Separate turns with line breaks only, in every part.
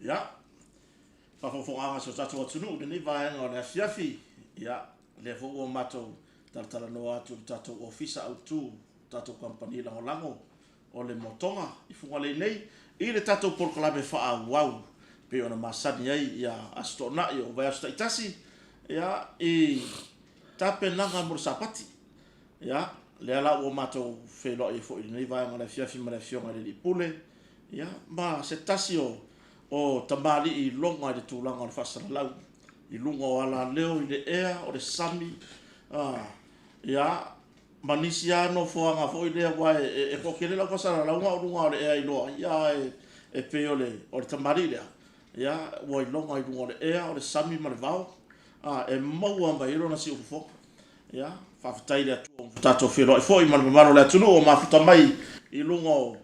Ia, faafogafogaaga a si o tatou atunuu i lenei vaega o le afiafi, ia, lea foi ua matou talatalanoa atu i le tatou Ofisa Autu, tatou Kamupani Lagolago o le Motoga i Fugalei nei, i le tatou polokalame faaauau pei ona masani ai ia Aso Toonai o vaiaso taitasi, ia, i tapenaga mo le Sapati. Ia, lea la ua matou feiloai ai foi i lenei vaega o le afiafi ma le Afioga i le Alii Pule, ia, ma se tasi o tamalii iloga i le tulaga o le faasalalau i luga o alaleo i le ea, o le sami, ia, ma nisi lava nofoaga foi lea, aua e toatele lau faasalalauga o luga o le ea iloa ai, ae e pei o le tamalii lea, ia, ua iloga i luga o le ea, o le sami ma le vao, e maua mai ai lona siufofoga. Ia, faafetai i le Atua ua tatou feiloai foi ma le mamalu o le atunuu ua mafuta mai i luga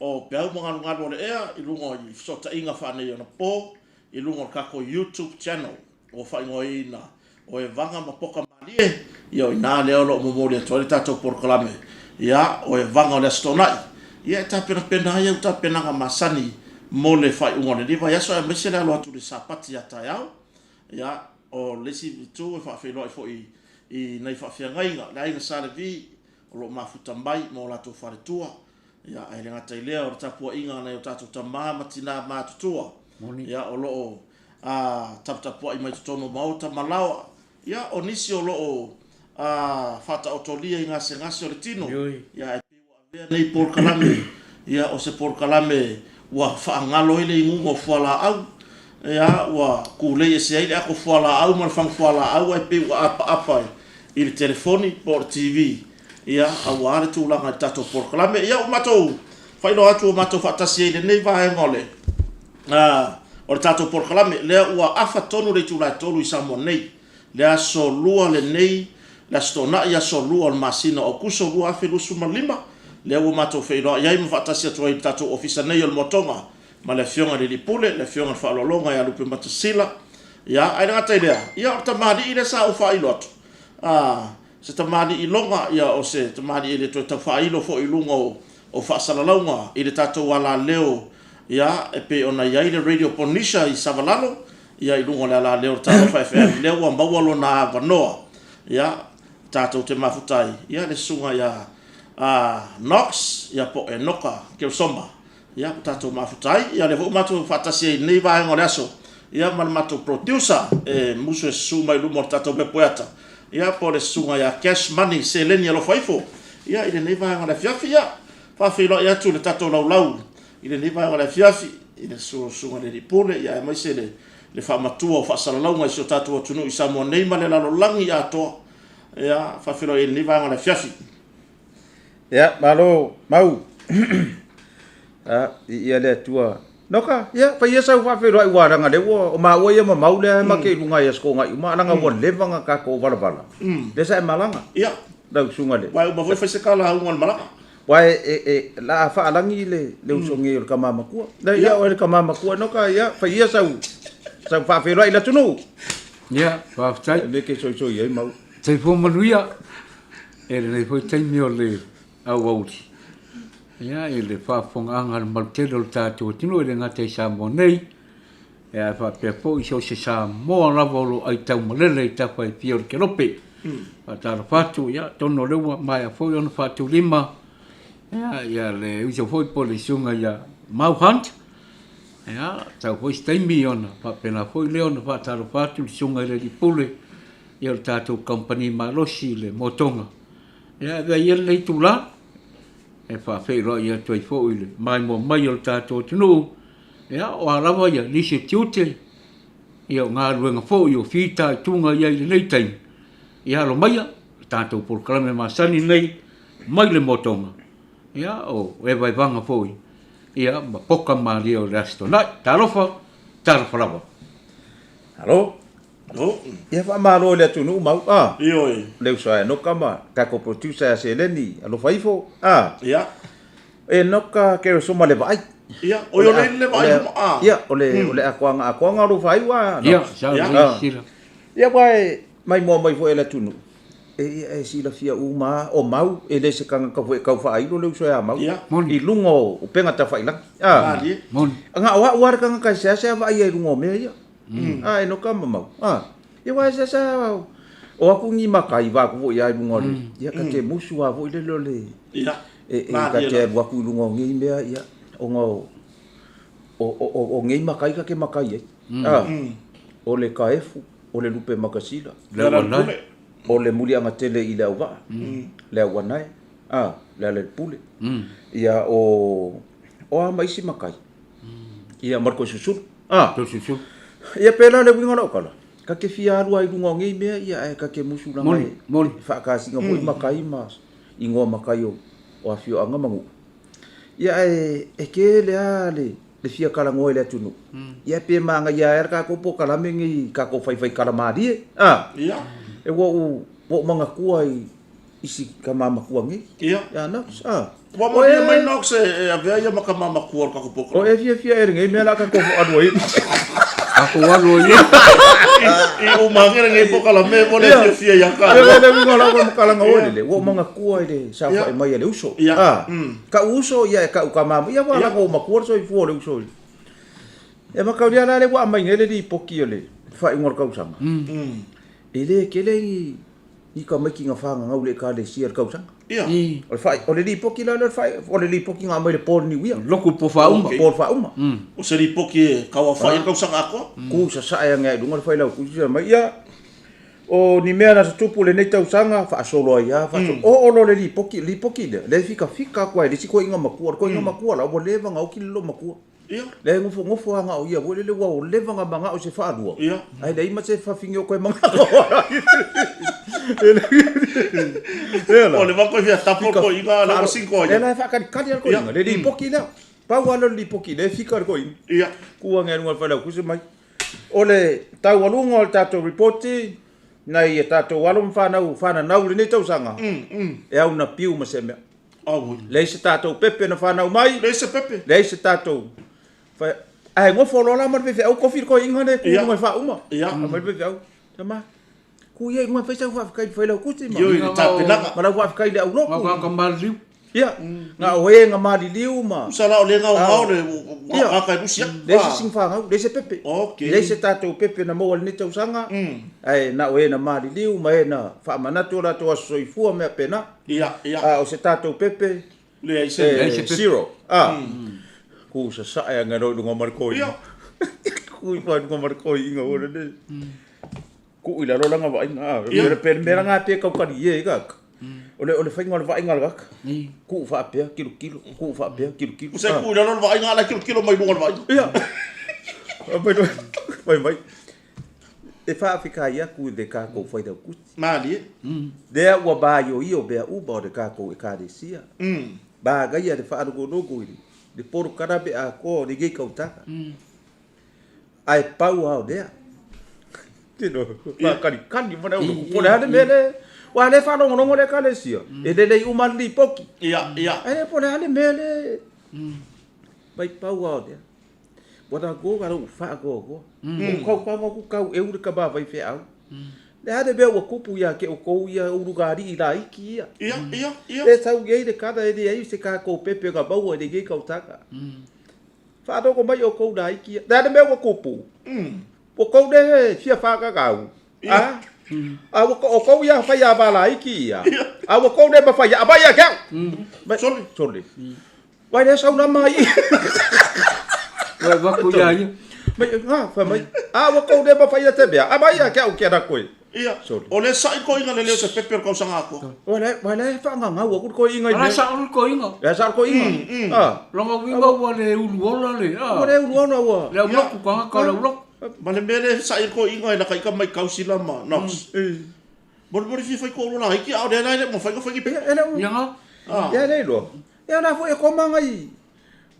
o peau ma galugalu o le ea, i luga o fesootaiga faaneionapo, i luga o le tatou YouTube channel ua faaigoaina o Evaga ma Poka Malie. Ia o i ina lea o lo o momoli atu ai le tatou polokalame, ia, o Evaga o le Aso Toonai. Ia e tapenapena ai au tapenaga masani mo le faaiuga o lenei vaiaso aemaise le alo atu i le Sapati a taeao. Ia, o le isi itu e faafeiloai foi i nai faafeagaiga, le Aiga Sa Levi o lo o mafuta mai ma o latou faletua. Ia, ae le gata i lea o le tapuaiga a nai o tatou tama ma tina matutua, ia, o lo o taputapuai mai totonu o maota ma laoa. Ia, o nisi o lo o faataotolia i gasegase o le tino, ia, ae pei ua avea nei polokalame, ia, o se polokalame ua faagalo ai le inuga o fualaau, ia, ua tulei ese ai le ato fualaau ma le fagu fualaau ae pei ua apaapa i le telefoni po o le TV, ia, aua le tulaga i le tatou polokalame. Ia, ua matou faailoa atu ua matou faatasi ai i lenei vaega o le o le tatou polokalame, lea ua afa tonu le itula e 3 i Samoa nei, le aso Lua lenei, le Aso Toonai, aso Lua o le masina o Aokuso 2025, lea ua matou feiloai ai ma faatasi atu ai i le tatou Ofisa nei o le Motoga ma le Afioga i le Alii Pule, le Afioga i le Faaaloaloga ia Lupematasila. Ia, ae le gata i lea, ia o le tamalii lea sa ou faailo atu, a, se tamalii iloga, ia o se tamalii e le toe tau faailo foi i luga o faasalalauga i le tatou alaleo, ia, e pei ona i ai le Radio Polynesia i Savalalo, ia i luga o le alaleo o le Talofa FM, lea ua maua lona avanoa, ia, tatou te mafuta ai, ia, le susuga ia Knox, ia po o Enoka Keosoma, ia, ua tatou mafuta ai. Ia, lea foi ua matou faatasi ai i lenei vaega o le aso, ia, ma le matou producer e musu e susu mai luma o le tatou pepueata, ia, po o le susuga ia Cash Money Seleni Alofa Ifo, ia, i lenei vaega o le afiafi. Ia, faafeiloai atu i le tatou laulau i lenei vaega o le afiafi, i le susuga i le Alii Pule, ia, aemaise le faamatua o faasalalauga i si o tatou atunuu i Samoa nei ma le lalolagi atoa. Ia, faafeiloai i lenei vaega o le afiafi.
Ia, malo Mau. Viia le Atua. Noka, ia, fai ia sau faafeiloai aua leaga lea ua, o maua ia ma Mau lea ma ke i luga i Aso Toonai uma, leaga ua leva ona tatou valavala, lea sa e malaga.
Ia.
Lau susuga le.
Uae uma foi fai se tala auga o le malaga.
Uae e e la a faalagi le le uso nei o le tama matua. Le ia oe le tama matua no ka ia fai ia sau sau faafeiloai i le atunuu.
Ia, faafetai.
Le ke soisoi ai mau.
Soifua manuia e lenei foi taimi o le auauli. Ia, i le faafofogaaga a le malu tele o le tatou atunuu e le gata i Samoa nei, Ae faapea foi so o se Samoa lava o lo o aitaumalele i tafa e fia o le kelope. Faatalofa atu, ia, atonu o lea ua maea foi ona faatulima ia, le uso foi po o le susuga ia Mau Hunt. Ia, sau foi se taimi ona faapena foi lea ona faatalofa atu i le susuga i le Alii Pule ia, o le tatou kamupani malosi i le Motoga. Ia, avea ia lenei itula e faafeiloai atu ai foi i le maimoa mai o le tatou atunuu. Ia, o a lava ia nisi o tiute, ia o galuega foi o fitaituga i ai i lenei taimi, ia alo maia le tatou polokalame masani lenei mai le motoga, ia o evaevaga foi, ia ma poka malie o le Aso Toonai. Talofa, talofa lava.
Malo. Ia faamalo i le atunuu mau a.
Ioe.
Le uso a Enoka ma tatou producer ia Seleni, alofa ifo a.
Ia.
Enoka Keresoma le vaai.
Ia, o le le vaai a.
Ia, o le o le atoaga atoaga o lou faaiu a.
Ia, sa sila.
Ia ua e maimoa mai foi e le atunuu. E ia e silafia uma o mau e le se tagata foi e tau faailo le uso ia mau.
Ia.
I luga o upega tafailagi. A.
Moni.
Nga o au a le tagata e seasea vaai ai i luga o mea ia. A e Enoka ma mau. A. Ia ua e seasea o aku ni makai va aku foi ia i luga o le. Ia ka te musu a foi le le o le.
Ia.
E e ka te alu aku i luga o nei mea ia ona o o o o nei makai ka ke makai ai. A. O le kaefu, o le lupe makasila.
Le auanae.
O le muliaga tele i le auvaa, le auanae, a, le alalepule. Ia o o a ma isi makai. Ia ma le toesusulu. A.
Toesusulu.
Ia pēlā le uiga o lau tala, ta te fia alu lava i luga o nei mea, ia ae ta te musu leaga e
Moni.
faatasiga foi makai ma igoa makai o o afioaga ma nuu. Ia ae e tele lava le le fia talanoa i le atunuu. Ia pe manaia ai lava le tatou polokalame lenei i tatou faifai malie. A.
Ia.
E ua ou ua ou manatua i isi tama matua nei.
Ia.
Ia Knox. A.
Ua malie mai Knox e avea ia ma tama matua o le tatou polokalame.
O e fiafia ea i lenei mea la a tatou alu ai.
Tatou alu ai.
I uma ake lenei polokalame ua le fiafia ia ka.
Ia le uiga o lau faamatalaga oe lele, ua ou manatua i le saofai mai a le uso.
Ia.
Ka'u uso ia e ka'u tama ia ua lago matua le soifua o le uso. E mataulia la lea ua aumai nei le lipoti o le faaiuga o le tausaga. E le tele ni ni tamaiti na fananau i le Ekalesia i le tausaga.
Ia.
O le faai, o le lipoti la lea o le faai, o le lipoti na aumai i le po o le Niuia.
Loku po faauma.
Po o le faauma.
O se lipoti e tauaofai ai le tausaga atoa.
Ku sasae ane ai i luga le failautusi fai mai, ia, o ni mea na tutupu i lenei tausaga, faasolo ai lava, faasolo. Oo loa le lipoti, lipoti lea, lea e fikafika atu ai e le isi toeaina matua. O le toeaina matua la, ua leva ona oti le loomatua.
Ia.
Lea e nofonofo lava na o ia foi lele ua leva ona manao i se faalua.
Ia.
Ae leai ma se fafine o toe manao ai. Ia la.
O le va koe fia tapo le toeaina lea ua single ai.
Lea la e faakalikali lava le toeaina, le lipoti lea. Pau lava lea o le lipoti lea e fika le toeaina.
Ia.
Tu ane ai i luga o le failautusi mai. O le taualuga o le tatou lipoti nai a tatou alo ma fanau fananau i lenei tausaga, e au na piu ma se mea.
Auoi.
Leai se tatou pepe na fanau mai.
Leai se pepe.
Leai se tatou ae nofo loa la ma le faifeau kofi le toeaina lea e tu i luga e faauma.
Ia.
Aumai le faifeau. Tama, tu ia i luga e fai sau faafetai i le Failautusi ma.
Ioe i le tapenaga.
Ma lau faafetai i le aulotu.
Ngau ka maliliu.
Ia, na o e na maliliu ma.
Tusa la o lea gaogao le gata e lusi atu.
Leai se sing fanau, leai se pepe.
Okei.
Leai se tatou pepe na maua i lenei tausaga. Ae na o e na maliliu ma e na faamanatu o latou aso soifua ma mea faapena.
Ia, ia.
A o se tatou pepe.
Leai se.
Leai se pepe.
Zero. A. Ku sasae ane loa i luga ma le toeaina.
Ia.
Ku ifo i luga ma le toeaina ua lelei. Ku i lalo lana vaaiga. A.
Ia.
Pe le mea lana pe kaukali e kaka. O le o le faiga o le vaaiga a le kaka. Ku faapea kilokilo, ku faapea kilokilo.
Se ku i lalo le vaaiga a la e kilokilo mai luga o le vaaiga.
Ia. Fai mai. E faafetai atu i le tatou Failautusi.
Malie.
Lea ua maioio mea uma o le tatou Ekalesia. Manaia le faalogologo i le polokalame atoa o lenei kautaga. Ae pau lava o lea, Tino, whakanikani mana ulu po le hale mele. Wa le whalongolongo le ekalesia. E lelei uma le lipoki.
Ia, ia.
Ai po le hale mele. Mai pau ao lea. Ua go ka lau wha go go. O kau kau ku kau e uru ka ba vai wheau. Le hale mea ua kupu ia ke o kou ia uru ka ari i la iki ia.
Ia, ia, ia.
Le sau iei le kada e le ai se ka kou pepe ka maua e le kei kautaka. Whaatoko mai o kou la iki ia. Le hale mea ua kupu. Ua kou le fia whakakau. A? A ua o kou ia whai a wala iki ia. A ua kou le ma whai a mai ia kau.
Sole.
Sole. Wai le sau na mai.
Wai waku ia ia.
Mai, ha, wha mai. A ua kou le ma whai a te mea. A mai ia kau kia na koe.
Ia.
Sole.
O le sa'i ko inga le leo se pepe o le kausaga atoa.
Wai le whaangangau aku ko inga i
Ala
mea.
sa olu ko inga.
Le sa ko inga. Ah.
Longa winga ua le ulu ola le.
Ua le ulu ola ua.
Le au loku ka ka le au loku.
Ma le mea le sa'i ko inga e laka ika mai kausila ma Knox. Moli moli fia whai ko olo la hiki a o le lai le mo whai ko whai ki pe.
E le
Ia nga.
Ah.
Ia le loa. Ia na foi e koma ngai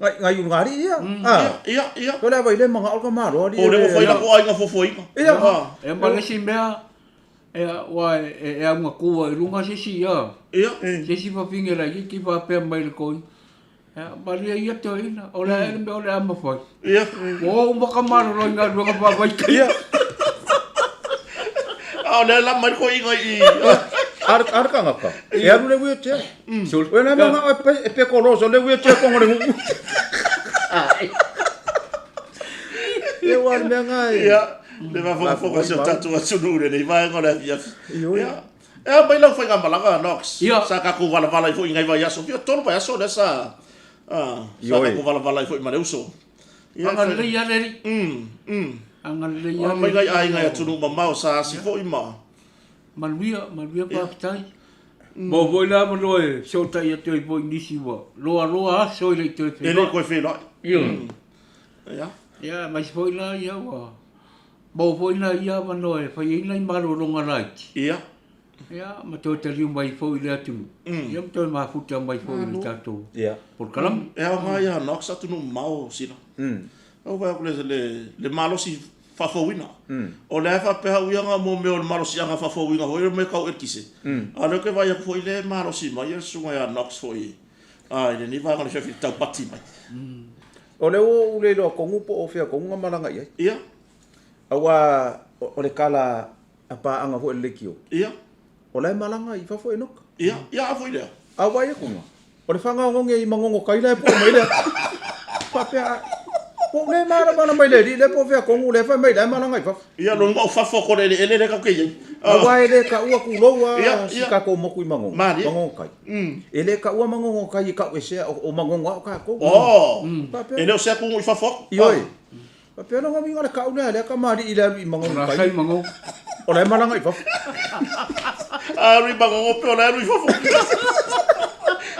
ngai ngai ungari ia. Ah.
Ia, ia.
Ko le vai le manga o ka maro ali.
O le mo whai la ko ainga fofo inga.
Ia.
Ah.
E ma le si mea e wa e e au kua i runga se si ia.
Ia.
Se si whawhinge la ki ki whapea mai le koi. E maria ia te ina. O le ele me o le ama whai.
Ia.
O umaka maro roi ngā ruanga wha wai kai.
Ia.
A o le la mai ko inga i.
Ar ar ka ngaka. E aru le wheelchair. O na manga e pe e pe koloso le wheelchair ko ngore ngu. E wa le mea ngai.
Ia. Le va fofo ka se tatu atunu le nei vaenga o le afiafi.
Ioe.
Ia. E a mai lau whai malaga Knox.
Ia.
Sa ka ku wala wala i fo ingai vai aso. Fia tolu vai aso le sa. Ah, sa
Ioe.
ka ku wala wala i fo i mare uso. Ia.
Anga le ia le ri. Anga le ia
A mai ngai ai ngai atunu mamao sa asi fo i ma.
Manuia, manuia papitai. Mo voi la mo loe, so tai atu i voi nisi wa. Loa loa aso i le toe
E le koe whenoi.
Ia.
Ia.
Ia, mai foi la ia wa. Mo voi la ia wa noe, whai ina i maro ronga laiti.
Ia.
Ia, ma toe taliu mai foi le atu. Ia, ma toe mafuta mai foi le tātou.
Ia.
Porkalami.
E au ngai ia Knox atunu mamao sila. Au vai aku le le le malosi fafouina. O le fa pe hau ia mo me o le malosi anga fafouina hoi me kau elkise. A le ke vai aku foi le malosi mai ia sunga ia Knox foi. A ile ni vai le fiafi tau pati mai.
O le o ule loa kongu po o fea kongu nga malanga ia.
Ia.
Awa o le kala a paanga foi le lekio.
Ia.
O le malanga i fafo e noka.
Ia, ia a foi lea.
A wai e kunga. O le whanga ngonge i mangongo kai le po mai le. Papea. Po le mara mana mai le ri le po fea kongu le fa mai le malanga i fafo.
Ia lo ngau fafo ko le ele le ka ke ia.
A wai le ka ua ku loa
Ia,
si
ia.
ka ko moku i mangongo.
Mari.
Mangongo kai. E le ka ua mangongo kai i ka ese o mangongo au ka ko.
Oh.
Papea.
E le o se ku i fafo.
I oi. Papea no ngami ngare ka ule le ka mari i le alu i mangongo
Ora
kai.
sai mango.
O le malanga i fafo.
A ri bango pe o le ri fafo.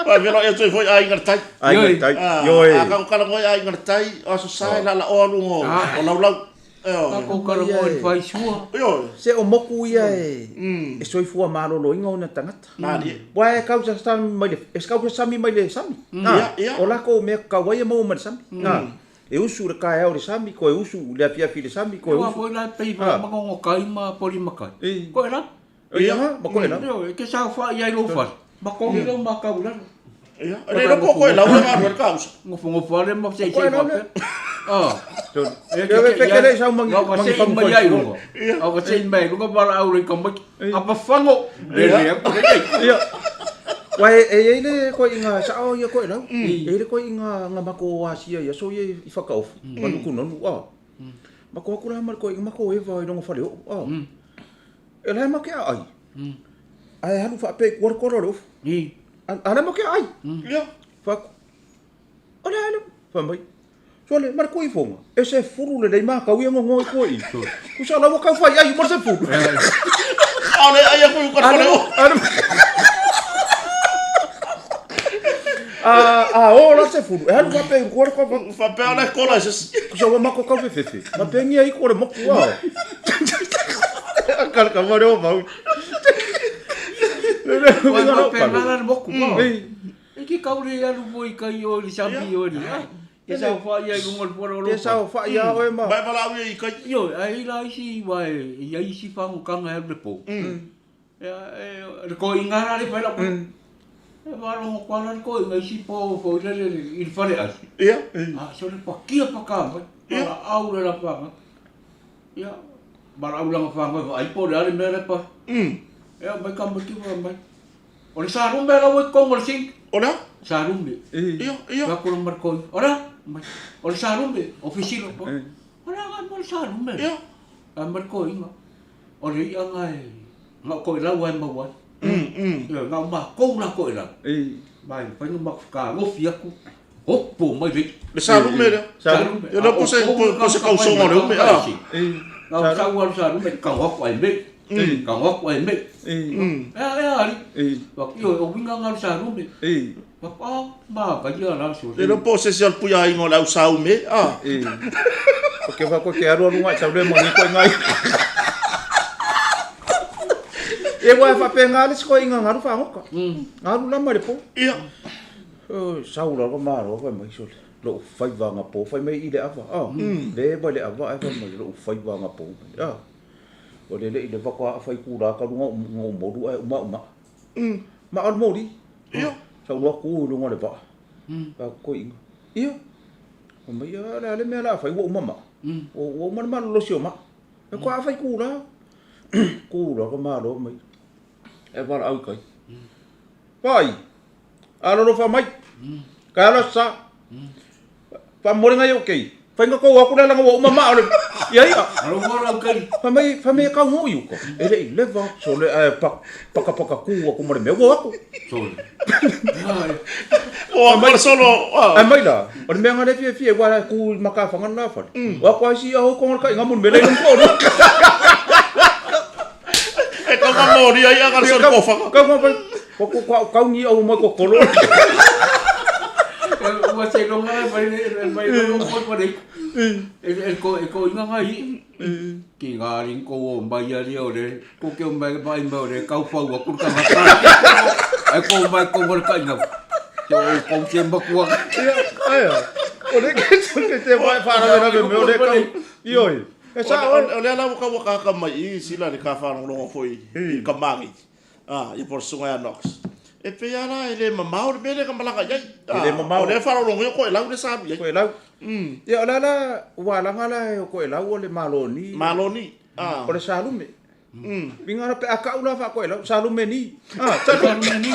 Vai velo e toi foi ai ngar tai.
Ai
Ioi.
ngai tai.
Ah,
Ioi.
A ka kala ngoi ai ngar tai, o so sai la la o alu ngo. O lau lau. E o.
Ka ko kala mo i whai sua.
Io.
Se o moku ia e e soifua maloloina ona tagata.
Mari.
Uae kau sa sami mai le e kau sa sami mai le sami.
Ia, ia.
O lako mea kauai e maua mai le sami. E usu le kaeao le sami, ko e usu le afiafi le sami, ko e
Ua
usu.
foi la pei mangongo kai ma poli makai.
I.
Ko e la.
Ia, ma koe la.
Io, e ke sa wha ia i lo whare. Makongi lo makau lalo.
Ia. E le po ko e lau le ngaru le kausa.
Ngofo ngofo ale ma se
Ko
se
e lau
ma
le.
pe. Ah.
E ke pekele sau mangi
mangi
mangi
fangu
fangu
mai ai runga. Au ka sei mai runga wala au le ka mai. Apa fango. Le le ko le.
Ia. Wai e e le koe inga sa o ia koe lau. E le koe inga nga mako asia ia so ia i whakaofu. Manuku nonu a. Mako aku la ma koe inga mako e vai rongo whare o. A. E lai make a ai. Ai halu whape kuara kora le ofu.
Ni.
A lai make a ai.
Ia.
Whaku. O le ale. Wha mai. So le mar koe i whonga. E se furu le lei mākau ia ngongo i koe i. Kusa lawa kau whai ai mar se furu.
A le ai ko ko le o.
A o la se furu. E halu whape i kuara kora.
Fa pe o le kola se.
Kusa wa mako kau fefe. Ma pengia i kore moku a. Kar ka mare o mau. Le le
Wai
winga
ma
rau
pe
kalu.
lala le moku.
Ei.
E ki kaure alu voi kai o le sami o le. Te saofai ai i luga o le fuala o lou
Te saofai lava oe ma.
Ma e valaau ia i kai.
Ioe, ae i ai la isi, aua e i ai isi fagotaga e alu i le po. Ia, e, le toeaina la lea e fai lau pale. E faalogo atu lava la le toeaina i isi po foi lele i le faleai.
Ia.
A, sole pakia paka mai. Valaau le la fanau. Ia, valaau i lana fanau e vaai po o le a le mea la e pai. Ia, omai tamaiti ma fai mai. O le salume la ua i totonu o le sink.
O le a?
Salume.
Ia, ia.
Fai atu loa ma le toeaina. O le a? Mai. O le salume, o Fisilo. O le a ga mo le salume?
Ia.
Fai mai le toeaina. O le i'a na e, na o Toelau lava e maua ai. Ioe, na o matou la Toelau. Ma e mafai ona matou fetalofi atu, opo mai le i'a.
Le salume lea.
Salume.
Ia lea po se, po se kausoga o le ume, a.
Na o sau lava le salume, tago atu ae mei. Tago atu ae mei. Ea, ea alii. Ioe, o uiga na o le salume. A, manaia la le sole.
Le iloa po o se isi o le puiaiga o le au saume, a.
O ke wha koe ke aruaru ngai tau le moni koe ngai. E wa e whapenga le siko inga ngaru whangoka. Ngaru lama le po.
Ia.
O, sau la ko malo whai mai sole. Lo whai wanga po, whai mai i le awa. Ah, le mai le awa ai whai mai lo whai wanga po. Ah. O le le i le wako a whai kura ka runga o moru ai uma uma. Ma o le moli.
Ia.
Sau loa ku i luga o le vaa. Fa ko inga. Ia. Fai mai, ia le a le mea la fai ua uma maa. Ua uma le malolosi o maa. E ko a fai ku la. Ku la ka malo mai. E valaau i kai. Pai. Alolofa mai. Ka alo sa. Faamomolinga i ou kei. Fainga kou aku lea langa ua uma maa o le ia ia.
Alofa lau kei.
Fai mai, fai mai e kau ngo i uka. E le i leva sole ae pak, paka paka ku aku ma le mea ua aku.
Sole.
O a solo.
Ae mai la, o le mea nga le fiafia ua la ku i makafaga le la fale. O aku ai si aho konga le kai nga mo le mea le i ko.
E kau nga mori ai anga le solo kofaga.
Kau nga fai, ko ko kau ni au mai ko kolo.
Ua se longa mai le mai le mo ko le. E ko e ko inga ngai. Ki ngā ring ko o mai ali o le ko ke o mai mai mai o le kau pau a kurka ngata. Ai ko mai ko mo ka inga. Te o ko te makua.
Ai. O le ke ke te mai whara me me o le kau. Ioi. E sa
o le ala ka waka ka mai i sila le ka whanongongo foi i ka mangi. Ah, i por sunga ya Knox. E pei ala e le mamao le mele ka malaga iai.
E le mamao.
O le whanongongo ko e lau le salu iai.
Ko e lau. Ia o le ala ua langa la e o ko e lau o le maloni.
Maloni. Ah.
O le salume. Vinga la pe a kau la wha ko e lau salume ni. Ah, salume
ni.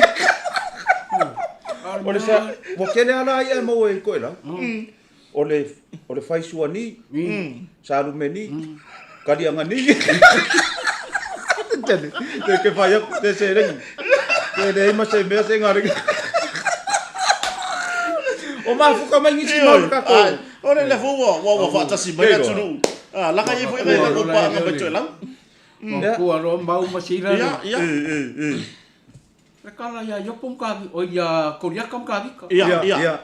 O le sa ua kele ala ai e mau e ko e lau. O le o le faisua ni. Salume ni. Kalianga ni. Tele, te ke whai aku, te se rengi. Te le ima se mea se ngā rengi. O mafuka mai ngisi mau ka ko.
O le le fua ua ua whaatasi mai atunu. Ah, laka i foi ngai ko pa nga mai toe lau.
Kua roa mau masila.
Ia, ia.
Le kala ia Yopo ma ka o ia Koriaka ma Kavika.
Ia, ia.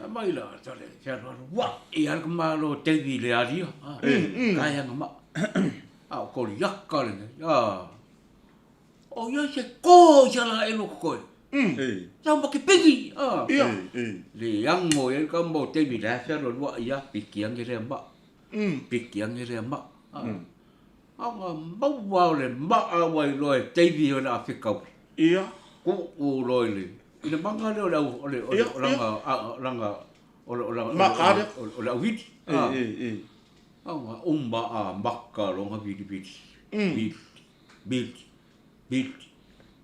A mai la, tale, te alu alu, wa, i alu ka malo David le alia. Kai anga ma. A o Koriaka le nei. A. O ia se ko i ala e loko koe. Sau ma ke piki. A.
Ia.
Le ango e ka mo David le afe alu alu ia piki ange le ma. Piki ange le ma. A. Anga maua o le maa ua iloa e Davey o le afekauli.
Ia.
Kuu loa i le, i le maga lea o le au, o le, o le, o langa, o langa, o le, o le,
Maka lea.
o le auili. Anga uma a maka loa vilivili. Vili, vili, vili,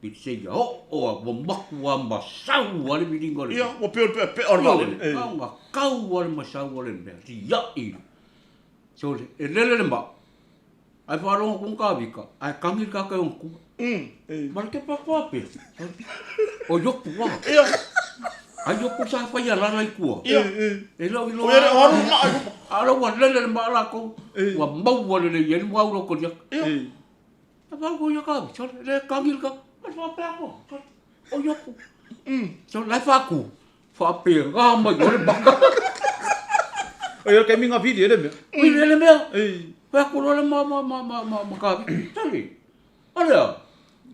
vili seia oo a ua maku a masau a le viliga o le
Ia, ua pei o le peapea o le vaalele.
Anga kau a le masau o le mea, liai. Sole, e lele le maa. Ae faalogo atu ka vika, ae kagi le kaka i ona tua. Ma le kepa atu a pea. O Iopu a.
Ia.
Ai Iopu sa fai a lala i tua.
Ia.
E le o iloa.
O ia le o alu maa i luma.
A la ua lele le maa lakou. Ua maua lelei ai le muau lo koliaka.
Ia.
A faalogo ia ka, sole, le kagi le kaka. Ma le faapea atu, sole, o Iopu. Sole, la e faaku. Faapena mai o le maka.
O ia ke minga vili ele mea.
Vili ele mea. Fai atu loa le ma ma ma ma ma ma ka. Tali. Alea.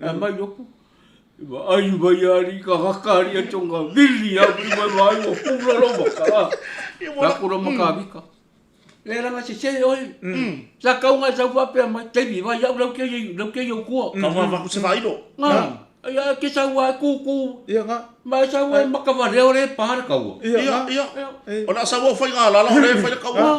E mai oku. Vaai mai ali ka haka ali a tonga vili a mai mai mai o pula lo maka. La kura maka vika. Le ranga se se oi. Sa kaunga sa fa pe mai te vi vai au lau ke lau ke au kua.
Kaunga va ku se vai lo.
Nga. Ai a ke sa wa ku ku.
Ia nga.
Mai sa wa maka va leo le pa le kaua.
Ia
nga. Ia. O la sa wa fai nga la la o le fai le kaua.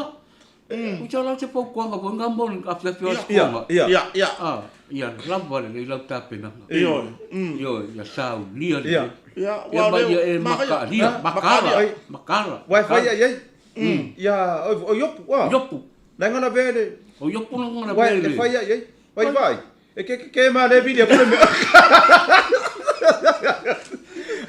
O sa lau se pau kuanga po nga mo a fia fia
Ia, ia.
Ia, ia.
Ah, ia lava le lei lau tapenaga.
Ioe.
Ioe, ia saunia
Ia.
lelei.
Ia,
Ia
ua
ma
leo,
ia e
makaia.
makaalia, makala,
Ai.
makala.
Uae fai ai ai. Ia, o Iopu, a.
Iopu.
Lae gana vea le.
O Iopu na gana
Uae
vea
e
le.
fai ai ai. Vai vai. E ke ke ke ma le vili aku le mea.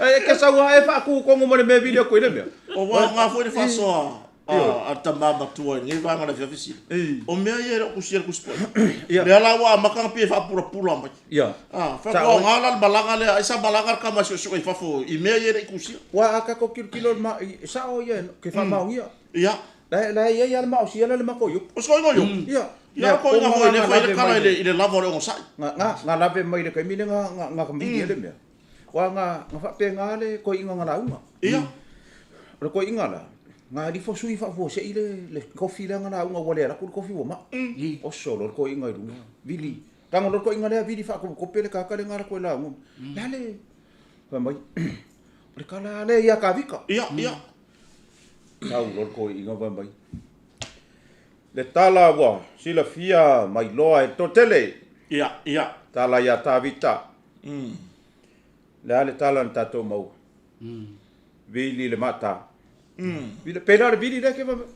Ai e ke saua e faakukongo ma le mea vili aku i le mea.
O ua aoga foi le faasoa a le tama matua i lenei vaega o le afiafi sili. O mea ia e le o tusia i le Tusi Paia. Lea la ua amata ona pei e faapulapula mai. A, fai atu ua aoga la le malaga lea, ai sa malaga le tama e suesue i fafo i mea ia e le i tusia.
Ua a tatou tilotilo i sao ia ke faamaonia.
Ia.
La la e i ai lava le maosia lea le matou Iopu.
O se koiga o Iopu.
Ia.
Ia, o koiga foi lea e fai ai le tala i le lava o le ogasai.
Nga nga lave mai le taimi lea nga nga vili ai le mea. Ua nga nga faapena le koiga nga lauga.
Ia.
O le koiga la, nga alifo sui faafuasei le le kofi lea nga lauga ua le alu atu le kofi ua maa. Oso loa le koiga i luga, vili. Tago loa le koiga lea vili faakopekope le kaka lea nga alu atu e lauga. Le a le, fai mai, o le tala lava lea ia Kavika.
Ia, ia.
Sau loa le koiga fai mai, le tala ua silafia mai loa e le toatele.
Ia, ia.
Tala ia Tavita. Le a le tala na tatou maua? Vili le maata. Vili, pēlā le vili lea ke fai mai.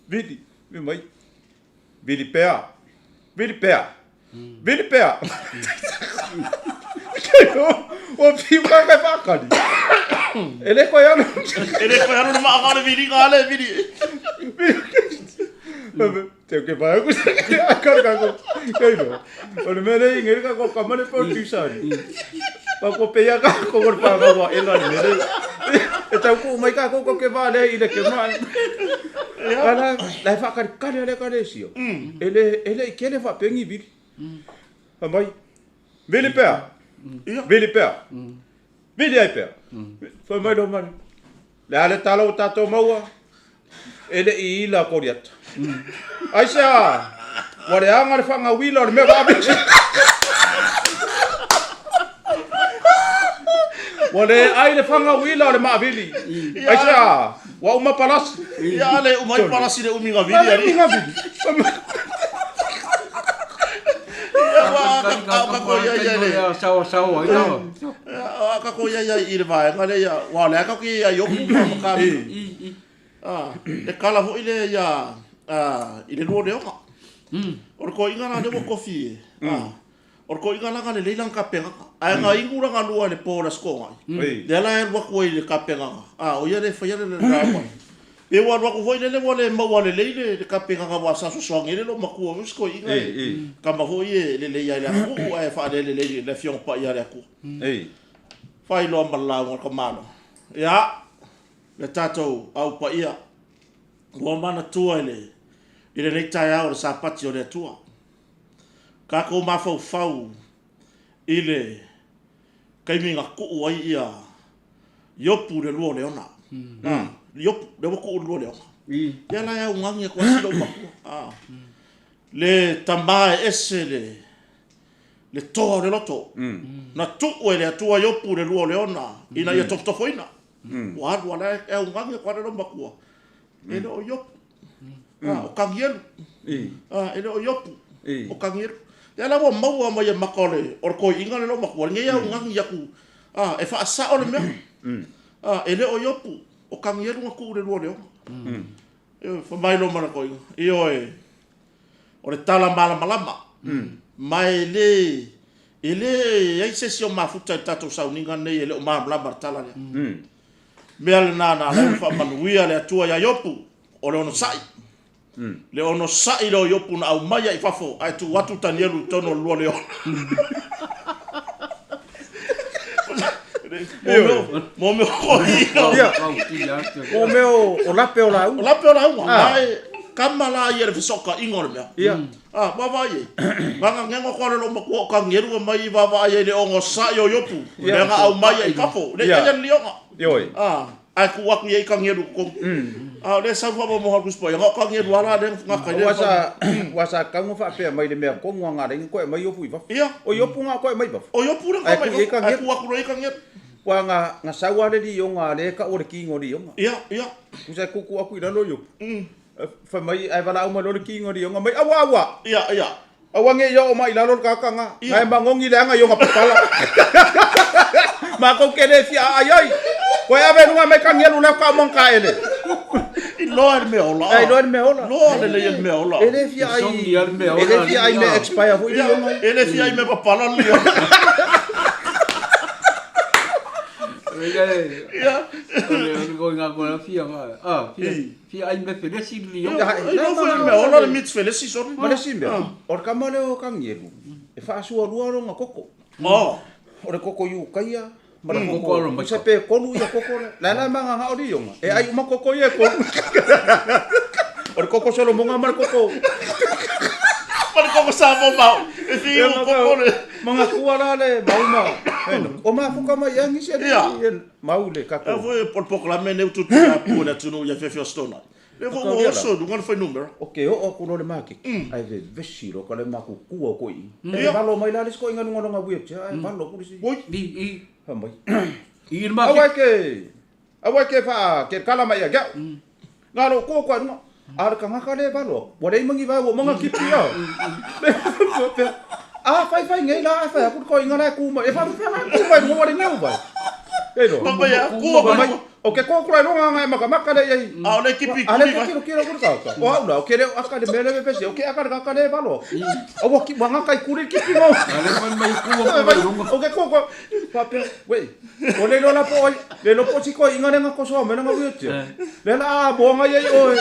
Vili, fai mai. Vili pea. Vili pea. Vili pea. Ua fiu kaka e faakali. E le koe alu.
E le koe alu le maaga o le viliga a le vili.
Te ke vai aku ka ka ko. Kei no. O le mea nei ngeri ka ko kamane producer ni. Pa ko pe ia ka ko ko pa ka wa ela le mea nei. E tau ku mai ka ko ko ke va le i le ke mai. Ala la fa ka ka le ka le sio. E le e le ke le fa pengi vili. Fa mai. Vili pea. Vili pea. Vili ai pea. Fa mai lo mai. Le a le tala o tatou maua, e le i ila Koriata. Aisea, ua leaga le faagauila o le mea vaavesi. Ua le ai le fagauila o le maavili. Aisea, ua uma palasi.
Ia ale uma ai palasi le umi ga vili
ali. Umi ga vili.
Ia ua ka ko ia ia le.
Sawa sawa ia.
A ka ko ia ia i le vaega lea ia, ua o le a ka ki ia Iopu ma ma ka. Le kala foi lea ia i le lua leoga. O le koiga la lea ua kofi e. O le koiga la ga lelei lana kapegaga. Ae ga inu la ga lua i le po o le Aso Toonai. Lea la e alu atu ai i le kapegaga. O ia le faia le lauga. Pe ua alu atu foi lele ua le maua lelei le kapegaga aua sa sosoagi ai le loomatua foi si koiga e kama foi e lelei ai le atunuu ae faalelelei i le Afioga Paia a le Atua. Fai loa ma le lauga a le tamaloa. Ia, le tatou au paia ua manatua i le i lenei taeao o le Sapati o le Atua. Tatou mafaufau i le taimi na tuu ai ia Iopu i le lua o leona. Iopu, lea ua tuu i le lua o leona. Ia la e augani atu ai si lou matua. Le tama e ese le le toa o le loto. Na tuu e le Atua Iopu i le lua o leona ina ia tofotofoina. Ua alu a la e augani atu ai le lou matua. E le o Iopu. O Kanielu. E le o Iopu. O Kanielu. Lea la ua maua mai e maka o le o le toeaina le loomatua lenei augani atu e faasao le mea. E le o Iopu, o Kanielu na tuu i le lua o leona. Fai mai loa ma le toeaina, ioe, o le tala malamalama, ma e le e leai se isi o mafuta i le tatou sauniga lenei e le o malamalama i le tala lea. Mea lena na ala ai ona faamanuia le Atua iā Iopu, o le onosai. Le onosai lea o Iopu na aumaia i fafo ae tuu atu Tanielu i totonu o le lua leona. Mo mea
o mea o lape o lauga.
O lape o lauga. Ma e kama la ia le fesootaiga o le mea. Ah, vaavaai ai. Gagagego atu lava e lou matua o kagelu mai vaavaai ai i le ogosa'i o Iopu, lea na aumai ai i fafo, e le i aia le lioga.
Ioe.
Ah, ae tuu atu i ai kagelu i totonu. Ah, o lea e sau faamaumauga a le Tusi Paia, na o kagelu lava la lea na gata ai lea
Ua sa, ua sa tau na faapea mai le mea tonu a na ala ai na toe aumai Iopu i fafo.
Ia.
O Iopu na toe aumai i fafo.
O Iopu lea na toe aumai i fafo, ae tuu atu loa i ai kagelu.
Ua na, na sau lava le lioga a lea e tau o le king o lioga.
Ia, ia.
Tusa e tuutuu atu i lalo Iopu. Fai mai ae valaau mai loa le king o lioga mai, aua, aua.
Ia, ia.
Aua ne i oo mai i lalo le tagata na, na e magogi leaga i ona papala. Matou te le fia aai ai. Koe ave i luga mai kanielu lea faatoa uma ona taele.
I loa le mea ola.
E iloa le mea ola.
Loa lelei le mea ola.
E le fia ai. E le fia ai mea expire foi lioga.
E le fia ai mea papala le lioga.
Ia. O le koinga ko fia ah fia fia ai me felesi le lioga.
E iloa foi le mea ola le meat felesi soni.
Ma le isi mea, o le tama lea o Kanielu, e faasualua lona koko.
Oh.
O le koko i ukaia ma le
koko alo mai.
Se pe kolu ia koko le. La la manga nga ori yonga. E ai uma koko ia kolu. O le koko solomonga ma le koko.
Ma le koko Samoa mau. E fi u koko le.
Manga kua la le mauma. O mafuka mai angi se le mau le kako.
E foi o le polokalame nei ua tutuia atu e le atunuu ia Fiafia Stone. Lea foi ua oso i luga le fuainumera.
O ke oo aku loa le maketi, ae vevesi loa ka le makutua o koe i. E valo mai la le isi koiga luga o lona wheelchair, ae valo aku le isi.
Oi.
I
Fai mai.
I le maketi.
Aua e ke, aua e ke wha, ke kala mai ia ke au. Nga lo ko koe luga. A o le kangaka le valo aku. Ua leai mangi vae ua manga kipi a. A fai fai nei la, a fai aku le koiga la e ku mai. E whawhia la e ku mai luga ua le niu vai. Kei roa.
Fai mai a ku mai.
O ke kōkura i runga ngā e makamaka le iai.
A o le kipi
kuri vai. A le kilo kilo kuri kaka. O au la, o ke reo aka le mele vevesi, o ke aka le kaka le valo. Aua ki, wa ngaka i kuri kipi mo.
A le mai mai kua kura i runga.
O ke kōkura, whapea, wei, o le lola po oi, le lopo si koe inga le nga kosoa me nga wheelchair. Le la a moanga iai oe.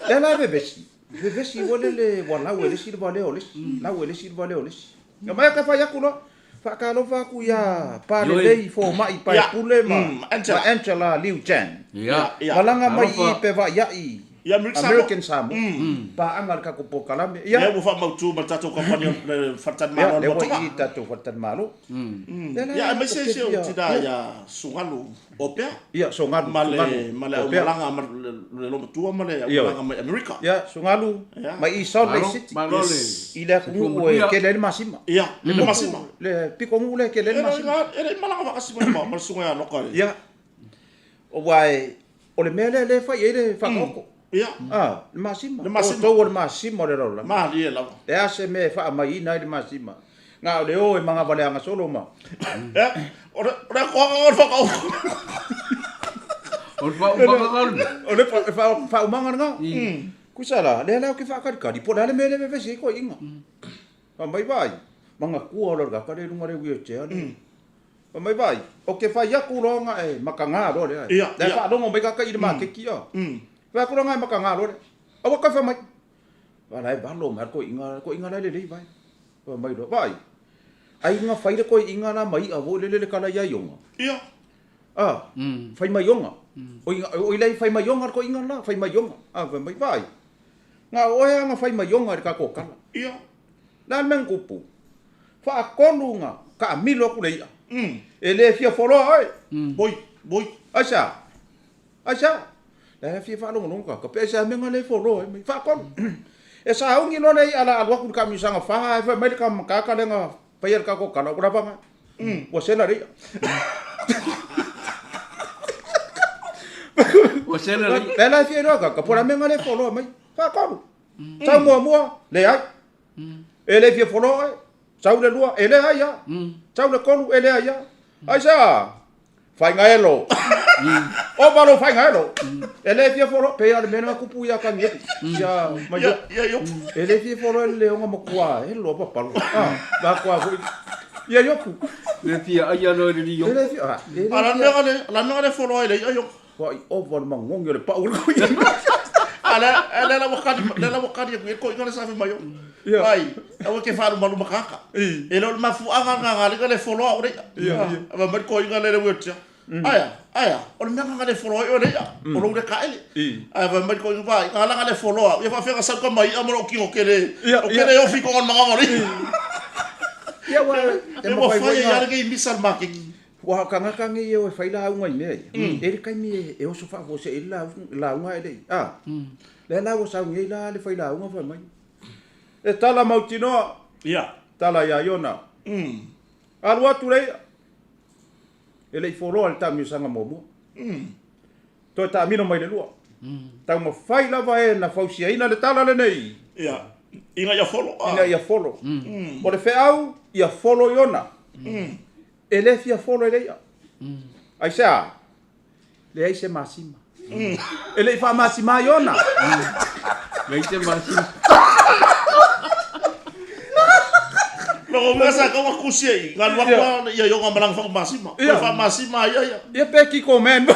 Le la vevesi. Vevesi ua le le ua lau e le isi le valea o le isi, lau e le isi le valea o le isi. Na mai ka fai atu loa, faatalofa atu iā Palelei Fomai Paepule ma ma Angela Liu Chen. Malaga mai i Pevaia'i American Samoa, paaga le tatou polokalame.
Lea ua faamautu ma le tatou kamupani o le Faletalimalo a le
Lea ua i i le tatou Faletalimalo.
Ia aemaise si ou tina ia Sugalu Opea.
Ia, Sogalu.
Ma le, ma le aumalaga ma le loomatua ma le aumalaga mai Amerika.
Ia, Sogalu, mai i Salt Lake City.
Malo le.
I le atunuu e tele ai le masima.
Ia, le masima.
Le pitonuu lea e tele ai le masima.
E le i malaga faatasi mai ma le susuga ia Noka.
Ia, aua o le mea lea lea e fai ai le faataoto.
Ia.
Ah, le masima.
Le masima.
O outou o le masima o le lalolagi.
Malie lava.
E a se mea e faamaiina ai le masima? Na o le o e magavaleaga solo ma.
Ia, o le o le atoaga o le faataoto.
O le faaumaga o le mea.
O le faaumaga lena. Kusa la, lea la ou te faakalikali, po o le a le mea lea e vevesi ai toeaiina. Fai mai vaai, manatua loa le tagata lea i luga o le wheelchair lea. Fai mai vaai, ou te fai atu loa ona e makaga loa lea.
Ia,
La e faalogo mai tagata i le maketi a. Fai atu loa ona e makaga loa lea. Aua toe fai mai. Vaai la e valo mai le toeaina, toeaina la e lelei vai. Fai mai loa, vaai, ai na fai le toeaina la ma i'a foi lele le kala ia ioga.
Ia.
A, fai mai ioga. Oi, oi la i fai mai ioga le toeaina la, fai mai ioga. A, fai mai, vaai, na o oe a na fai mai ioga i le tatou kala.
Ia.
La le mea na tupu, faatolu na taamilo atu le i'a. E le fia foloa oe.
Oi, oi.
Aisea? Aisea? La e fia faalogologo kaka, pe aisea mea na le foloa ai mai. Faatolu. E sauni loa le i'a la alu atu i le taamilosaga fa ae fai mai le makaka lea na faia le tatou kala, ua lava na. Ua sela le i'a.
Ua sela le i'a.
La la e fia iloa kaka, po o le a mea na le foloa mai. Faatolu. Sau muamua, leai. E le fia foloa oe. Sau le lua, e leai lava. Sau le tolu, e leai lava. Aisea? Faigaelo. Ova lou faigaelo. E le fia foloa, pei lava o le mea lena na tupu ia Kanielu, ia Maiopu.
Ia Iopu.
E le fia foloa e le leoga matua elo a papalo. Ah, matua foi. Ia Iopu.
Le fia aia loa i le
E le fia, ah, e le
A la
fia.
mea le, la mea le foloa i le ia Iopu.
Wai ova le magogi o le pau o le koiga.
A le, a le la ua kali, le la ua kali atu i le koiga le sa fai mai o.
Ia.
Ai, aua ke whaalumaluma kaka. E le o le mafuaaga nga nga le foloa o le ia.
Ia, ia.
A mai le koiga le le wheelchair. Ae a? Ae a? O le mea na le foloa ai oe le i'a, o lou le taele. Ae fai mai le toeaina, Vaai, na ala na le foloa au, ia faafefea na sau tama i'a ma lou tino tele, ou te le ofi i totonu o le magaga o le i'a.
Ia, aua e
Ua
mafai
fai
foi
ai
na
lava lenei misa a le maketi.
Aua o tagata nei e o e fai lauga i mea ia, e i ai le taimi e oso faafuasei ai le lauga ae le i, a? Lea la ua sau nei la le failauga fai mai, E tala mautinoa, tala ia Iona, alu atu le i'a. E le i foloa i le taamilosaga muamua. Toe taamilo mai le lua. Taumafai lava e na fausiaina le tala lenei.
Ia, ina ia folo.
Ina ia folo. O le feau, ia folo Iona. E le fia folo e le i'a. Aisea? Leai se masima. E le i faamasima Iona.
Leai se masima.
Lona uiga sa tau tusi ai, na alu atu lava ia Iona ma lana faamasima. Toe faamasima ai ia.
Ia pe kiko man.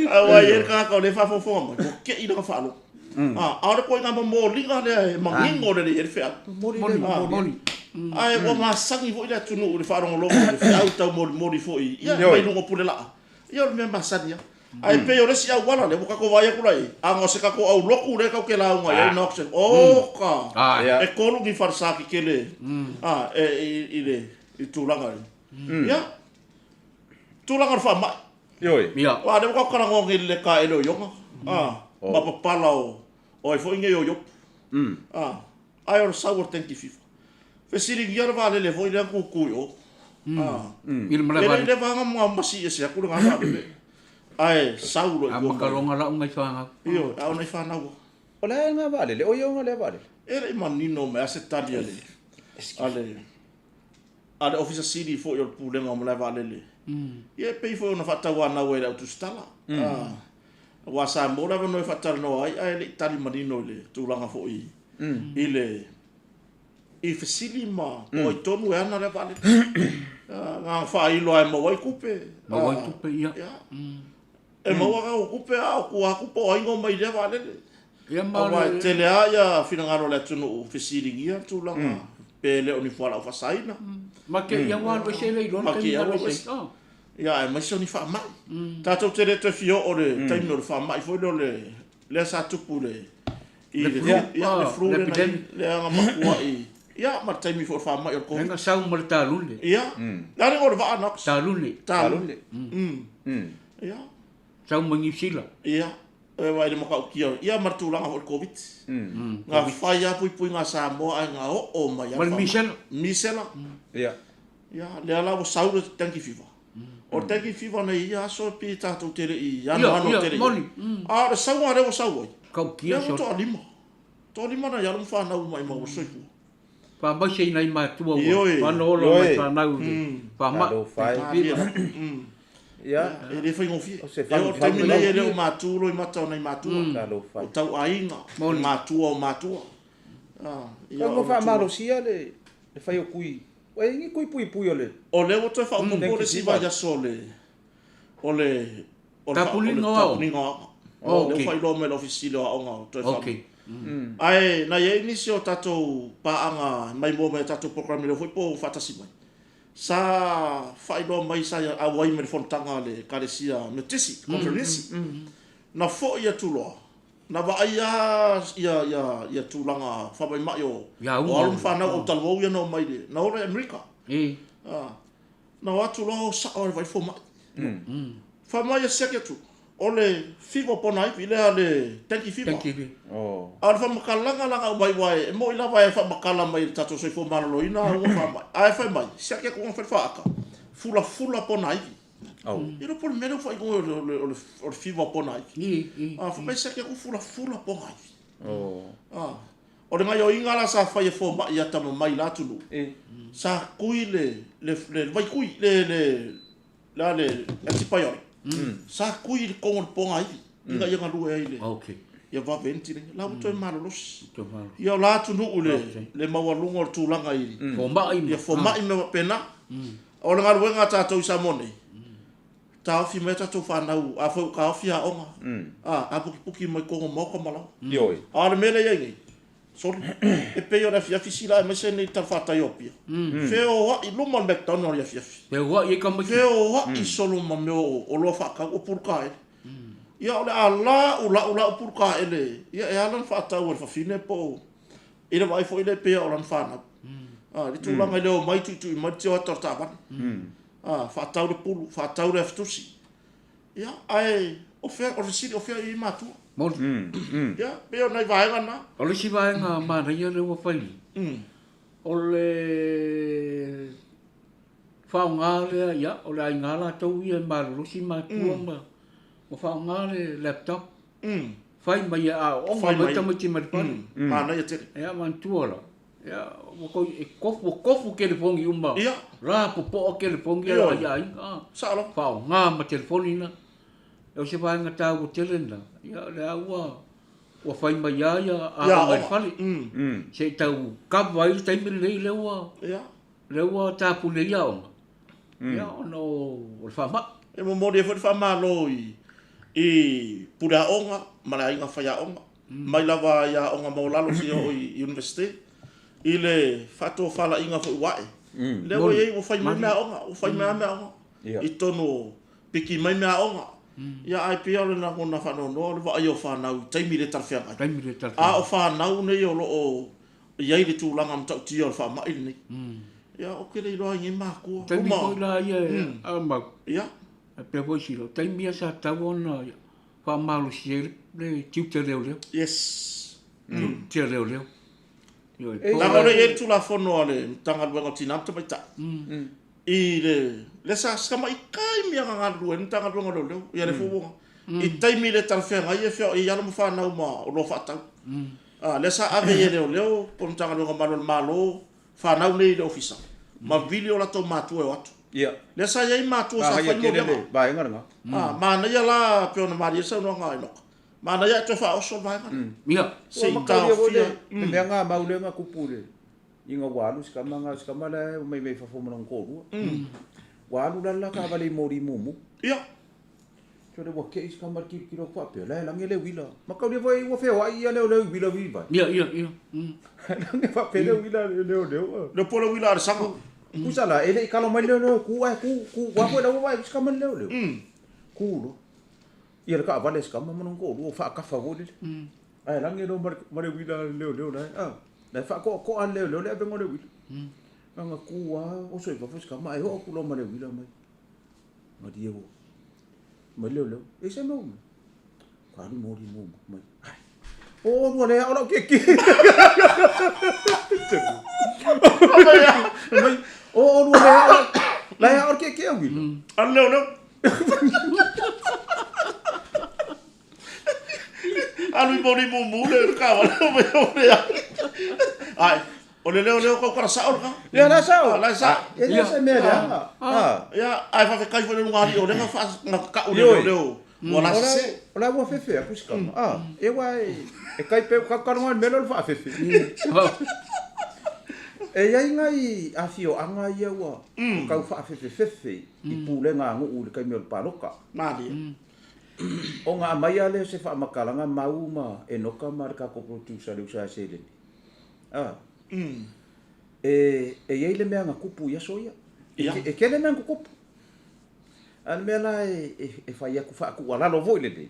Aua e i ai le tagata o lea e faafogafoga mai, ua te i lana faalogo. A o le ituaiga momoliga lea e manino lelei ai le feau.
Momoli lea, momoli.
Ae ua masani foi le atunuu i le faalogologo i le feau taumolimoli foi ia mai luga o Pulelaa. Ia o le mea masani lava. Ae pei o le isi auala lea ua tatou vaai atu la i ai, ana o se tatou aulotu lea tatou te lauga i ai, Knox, oka! E tolu ni falesa tetele i le tulaga lea. Ia, tulaga o le faamai.
Ioe.
Ia.
Aua o lea ua tatou talanoa nei i le le taele o Iona, ma papala o ai foi nei o Iopu. Ae o le sau o le dengue fever. Fesiligia le vaalele foi lea na tutu i o.
I le malae
E le i
vaalele.
leva lava ona masi ese atu lena vaalele. Ae sau loa i tua mai.
Amata loa ona lau nai fanau.
Ioe, a o nai fanau lava.
O le a lena vaalele? O Iona lea vaalele?
E le i manino mai lava se tali a le, a le, a le Ofisa Sili foi o le Pulega o Malae Vaalele. Ia e pei foi ona faatauanau ai i le au tusitala. Aua sa maua le avanoa e faatalanoa ai ae le i tali manino i le tulaga foi i le i fesili ma po o ai tonu e ana lea vaalele. Na ona faailo lava e maua ai tupe.
Maua ai tupe, ia.
Ia. E maua kau tupe a o tua atu po o ai na omai i lea vaalele.
Ia ma
Aua e tele lava ia finagalo o le atunuu fesiligia le tulaga pe le o ni fualaau faasaina.
Ma te i ua alu ese le iloa le taimi na alu ese ai.
Ia aemaise o ni faamai. Tatou te le toe fia oo i le taimi o le faamai foi lea o le lea sa tupu i le i le ia le flu lea na lea na matuai ia ma le taimi foi o le faamai o le Covid.
Lea na sau ma le talune.
Ia. Le a le igoa o le vaa Knox?
Talune.
Talune. Ia.
Sau mai Niu Sila.
Ia. E vaai i le matautia, ia ma le tulaga foi o le Koviti. Na fai lava puipuiga a Samoa ae na oo mai lava.
Ma le misela.
Misela.
Ia.
Ia, lea la ua sau le dengue fever. O le dengue fever nei ia aso e pei tatou te le i anoano tele i ai. A o le sauga lea ua sau ai, lea ua toalima. Toalima nai alo ma fanau ua maimau ua soifua.
Faamaise i nai matua ua fanaola mai fanau i le faamai.
Ia.
E le faigofie. E oo i le taimi nei e le o matu loimata o nai matua. O tau aiga, o matua o matua.
Ia ua faamalosia le fai o tui. Ua i ai ni tui puipui o le.
O lea ua toe faaopoopo le isi vaiaso o le o le o le
Tapuliga o
aoga. O lea ua faailoa mai e le Ofisa Sili o Aoga o toe faa. Ae na i ai nisi o tatou paaga mai mua mai a tatou polokalame lea foi po o faatasi mai, sa faailoa mai sa auai mai le fonotaga a le Ekalesia Metotisi, Conferenisi. Na foi atu loa, na vaai lava ia tulaga faamaimai o alo ma fanau autalavou ia na omai, na ola i Amerika. Na o atu loa o sao i le vaai fomai. Fai mai e siaki atu, o le fiva pona ivi lea le dengue fever.
Dengue fever.
A o le faamatalaga la na aumai aua e moni lava e faamatala mai e le tatou soifua maloloina auga faamai, ae fai mai, siaki atu ona fai le faata, fulafula pona ivi. E le o po o le mea lea ua faaigoa o le fiva pona ivi. A fai mai siaki atu fulafula pona ivi. O le gaioiga la sa fai e fomai atamamai i la atunuu, sa tui le le vaitui, le le le a le antibiotic, sa tui i le togo o le pogaivi ina ia galue ai le ia vave ai le tino. La ua toe malolosi. Ia o la atunuu le le maualuga o le tulaga i
fomai
ia fomai ma mea faapena. O le galuega a tatou i Samoa nei, Taofi mai a tatou fanau, afai ua taofi aoga, a, apukipuki mai totonu o maota ma laoa.
Ioe.
A o le mea lea e i ai nei, Soli, e pei o le afiafi sila aemaise nei talafatai o Apia. Feoai i luma o le McDonald i le afiafi.
Feoai ai tamaiti.
Feoai solo ma mea o oloa faatau, o pulu kaele. Ia o le a lau lau lau pulu kaele, ia e ala ona faatau e le fafine po o i le vaai foi lea e pei o lana fanau. A, le tulaga i le omai tuitui mai le tioata o le taavale. A, faatau le pulu, faatau le afitusi. Ia, ae o fea, o le fesili, o fea i ai matua?
Moni.
Ia, pei o nai vaega na.
O le isi vaega manaia lea ua fai, o le faaaoga lea, ia, o le aiga latou ia e malolosi matua ma ua faaaoga le laptop. Fai mai e aooga mai tamaiti mai le fale.
Manaia tele.
Ia, manatua la, ia, ua toi, e tofu, ua tofu telefoni uma.
Ia.
La popoa telefoni a ia aiga.
Sao lava.
Faaaoga ma telefoni na. O se vaega taua tele lena, ia, o lea ua, ua fai mai lava ia aoga i le fale. Se i tau cover ai le taimi lenei lea ua, lea ua tapuni ai aoga, ia, ona o le faamai.
E momoli ai foi le faamalo i i pule aoga ma le aiga faiaoga, mai lava i aoga maualalo seia oo i Iunivesite, i le faatofalaiga foi ua ae. Lea ua i ai, ua fai mai meaaoga, ua fai mai lava meaaoga i totonu o piki mai meaaoga. Ia ae pei lava o le lagona faanoanoa o le vaai o fanau i taimi le talafeagai. A o fanau nei o lo o i ai le tulaga matautia o le faamai lenei. Ia ou te le iloa i nei matua.
Taimi foi la ia e mau.
Ia.
Faapea foi sila, o taimi ia sa tatau ona faamalosi ai le tiute leoleo.
Yes.
Tiute leoleo.
Leaga o lea e i ai le Tulafono a le Matagaluega o Tina ma Tamaitai i le lea sa tamai taimi lava na galulue ai le Matagaluega o Leoleo, ia lea foi ua i taimi le talafeagai e feoai ai alo ma fanau ma oloa faatau. A lea sa ave ai e leoleo po o le Matagaluega o Malu o le Malo fanau nei i le ofisa ma vili o latou matua e o atu.
Ia.
Lea sa i ai matua sa
fai
moliaga.
Manaia tele le vaega lena.
A manaia la pei ona malie le saunoaga a Enoka. Manaia ae toe faaoso le vaega lea.
Ia.
Se i taofia.
Le mea na mau lea na tupu i le ina ua alu si tama na, si tama la e omai mai fafo ma lona toalua. Ua alu la le la taavale i moli mumu.
Ia.
Sole ua kei si tama i le tilotilo atu faapea, la e lagi le uila. Mataulia foi ua feoai ia leoleo i uila wi vai.
Ia, ia, ia.
Lagi faapea le uila leoleo.
Le po le uila a le saga.
Tusa la, e le i kalo mai le leoleo, ku ae ku, ku, ua foi la ua vaai si tama le leoleo. Ku loa. Ia le taavale a si tama ma lona toalua ua faatafa foi lele. Ae lagi loa ma le uila a le leoleo la e, a. La e faatoatoa le leoleo le avega o le uila. Ana ku lava oso i fafo si tama ae oo atu loa ma le uila mai. Malie ua mai leoleo. E se mau mai. Ka alu moli mo mai. Ai. O o lua lea o lau keiki. Mai o o lua lea o lea o le keiki au uila.
Alu leoleo. Alu i moli mumu le taavale mai o le Ai, o le leoleo tau tala sao lena.
Ia la sao.
La sao.
E le se mea leaga.
Ia, ae faafetai foi i le luga alii o lea na faa na tau le leoleo ua la sese.
O la ua fefe atu si tama. Ah, e ua e kai pe ka ka longa mea lea o le faafefe. E i ai nai afioaga ia ua tau faafefefefe i pulega a nuu i le taimi o le paloka.
Malie.
Ona aumai lava lea o se faamatalaga mau ma Enoka ma le tatou producer le uso ia Seleni. A. E, e i ai le mea na tupu i aso ia.
Ia.
E tele mea na tutupu. A o le mea la e, e, e fai atu faatuualalo foi lele,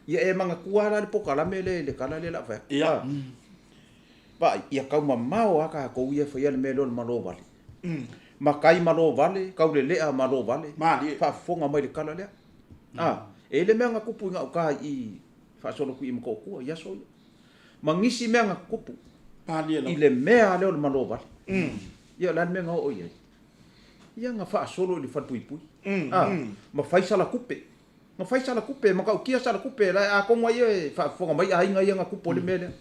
ia e manatua lava la le polokalame lea i le tala lea o le a fai atu.
Ia.
A. Vaai, ia taumamao lava tatou ia e faia le mea lea o le malo vale. Matai malo vale, taulelea malo vale.
Malie.
Faafofoga mai i le tala lea. A, e i ai le mea na tupu i gauta i i faasolo atu i Motootua i aso ia. Ma nisi mea na tutupu
Malie lava.
i le mea lea o le malo vale. Ia o le a le mea na oo i ai? Ia na faasolo i le falepuipui. A, ma fai sala tupe. Na fai sala tupe, matautia sala tupe, la atonu ai e faafofoga mai aiga ia na tupu ai le mea lea.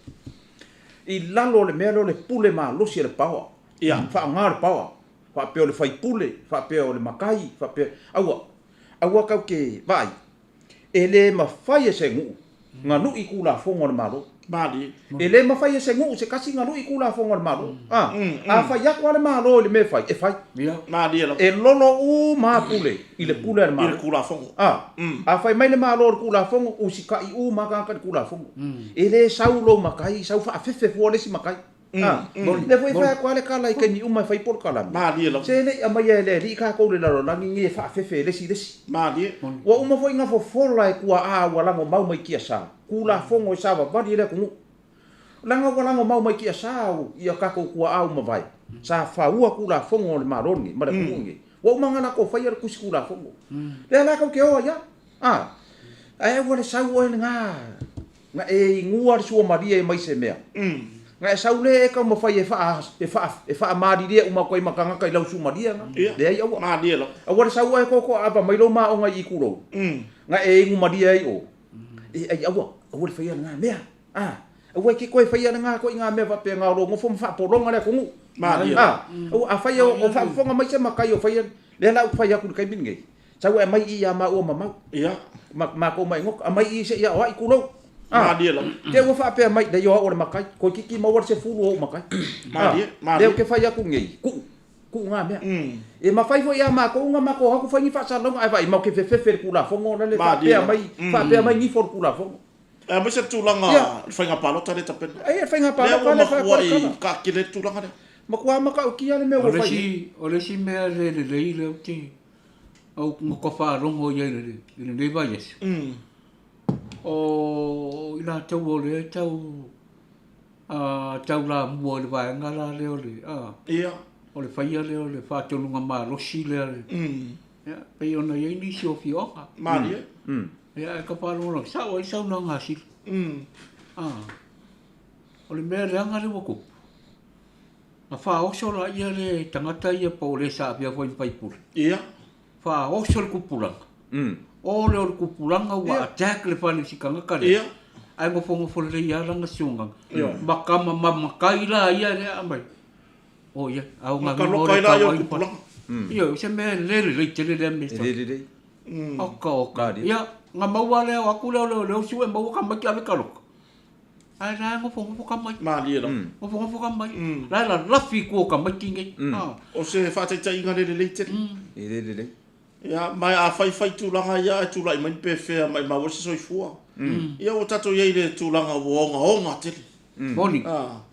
I lalo o le mea lea o le pule malosi a le paoa.
Ia.
Faaaoga o le paoa. Faapea o le faipule, faapea o le matai, faapea, aua, aua tatou te vaai, e le mafai e se nuu na lui tulafono a le Malo.
Malie.
E le mafai e se nuu se tasi ona lui Tulafono a le Malo. A, a fai atu lava le Malo i le mea e fai, e fai.
Malie lava.
E lolo uma lava pule i le pule a le Malo.
I le Tulafono.
A, a fai mai le Malo i le Tulafono, usitai uma lava tagata i le Tulafono. E le sau lou matai, sau faafefe fua le isi matai. A, lea foi e fai atu lava le tala i taimi uma e fai polokalame,
Malie lava.
se le i aumaia e le Alii tatou i le lalolagi lenei e faafefe e le isi i le isi.
Malie.
Ua uma foi ona fofola e tuaa ua lagomau mai tiasa, Tulafono e savavali ai le atunuu. Leaga ua lagomau mai tiasa ia tatou tuaa ua mavae, sa faua Tulafono a le Malo lenei ma le atunuu lenei. Ua uma ona latou faia le tusi Tulafono. Lea la tou te o ai lava. A, ae aua le sau oe lena na e inua le suamalie mai se mea. Na e sau lea e taumafai e faa, e faa, e faamalilie uma atu ai ma tagata i lau suamalie na. Leai aua.
Malie lava.
Aua le sau oe e toatoaava mai lou maoga i tulou, na e inu malie ai o. E ai aua, aua le faia lena mea. A, aua e te toe faia lena ituaiga mea faapena o lou nofo ma faapologa le atunuu.
Malie.
A, aua afai o faafofoga mai se matai o faia, lea la ou te fai atu i le taimi lenei, Sau e aumai i i ia maua ma Mau.
Ia.
Ma matou ma Enoka. Aumai i i seia o ai, tulou. A.
Malie lava.
Te ua faapea mai, leai o au o le matai. Toeitiiti maua le 10 o ou matai.
Malie, malie.
Lea ou te fai atu nei, tuu. Tuu na mea. E mafai foi ia matou ona matou o atu fai ni faasalalauga, ae vaai, matou te fefefe i le Tulafono lea faapea mai, faapea mai nifo o le Tulafono.
Aemaise le tulaga o le faiga palota lea e tapena.
Ia, le faiga palota lea e
Lea ua matuai taatele le tulaga lea.
Matua matautia le mea ua fai nei.
O le isi mea le lelei lea ou te Ou matua faalogo i ai i lenei vaiaso, o i latou o lea e tau taulamua i le vaega la lea o le, o le faia lea o le faatonuga malosi lea, ia, pei ona i ai nisi o afioaga.
Malie.
Ia, ae ka faalogologo, sao ai le saunoaga a Sili. O le mea leaga lea ua tupu, Na faaoso laia le tagata ia po o le sa avea foi ma faipule.
Ia.
Faaoso le tupulaga. O le o le tupulaga ua attack le fale o si tagata lea.
Ia.
Ae nofonofo lelei lava lana susuga. Ma kama ma matai la ia lea aumai. O ia, a o
Ka loka ai la ia o le tupulaga.
Ioe, o se mea le lelei tele lea mea.
E le lelei.
Oka oka. Ia, na maua lea o atu lea o le o sue maua tamaiti ave taloka. Ae la e nofonofo tamaiti.
Malie lava.
Nofonofo tamaiti. La e lalafi i tua o tamaiti nei.
O se faataitaiga le lelei tele.
E le lelei.
Ia, ma a faifai tulaga ia ae tulai mai ni pefea maimau ai se soifua. Ia ua tatou i ai i le tulaga ua ogaoga tele.
Moni.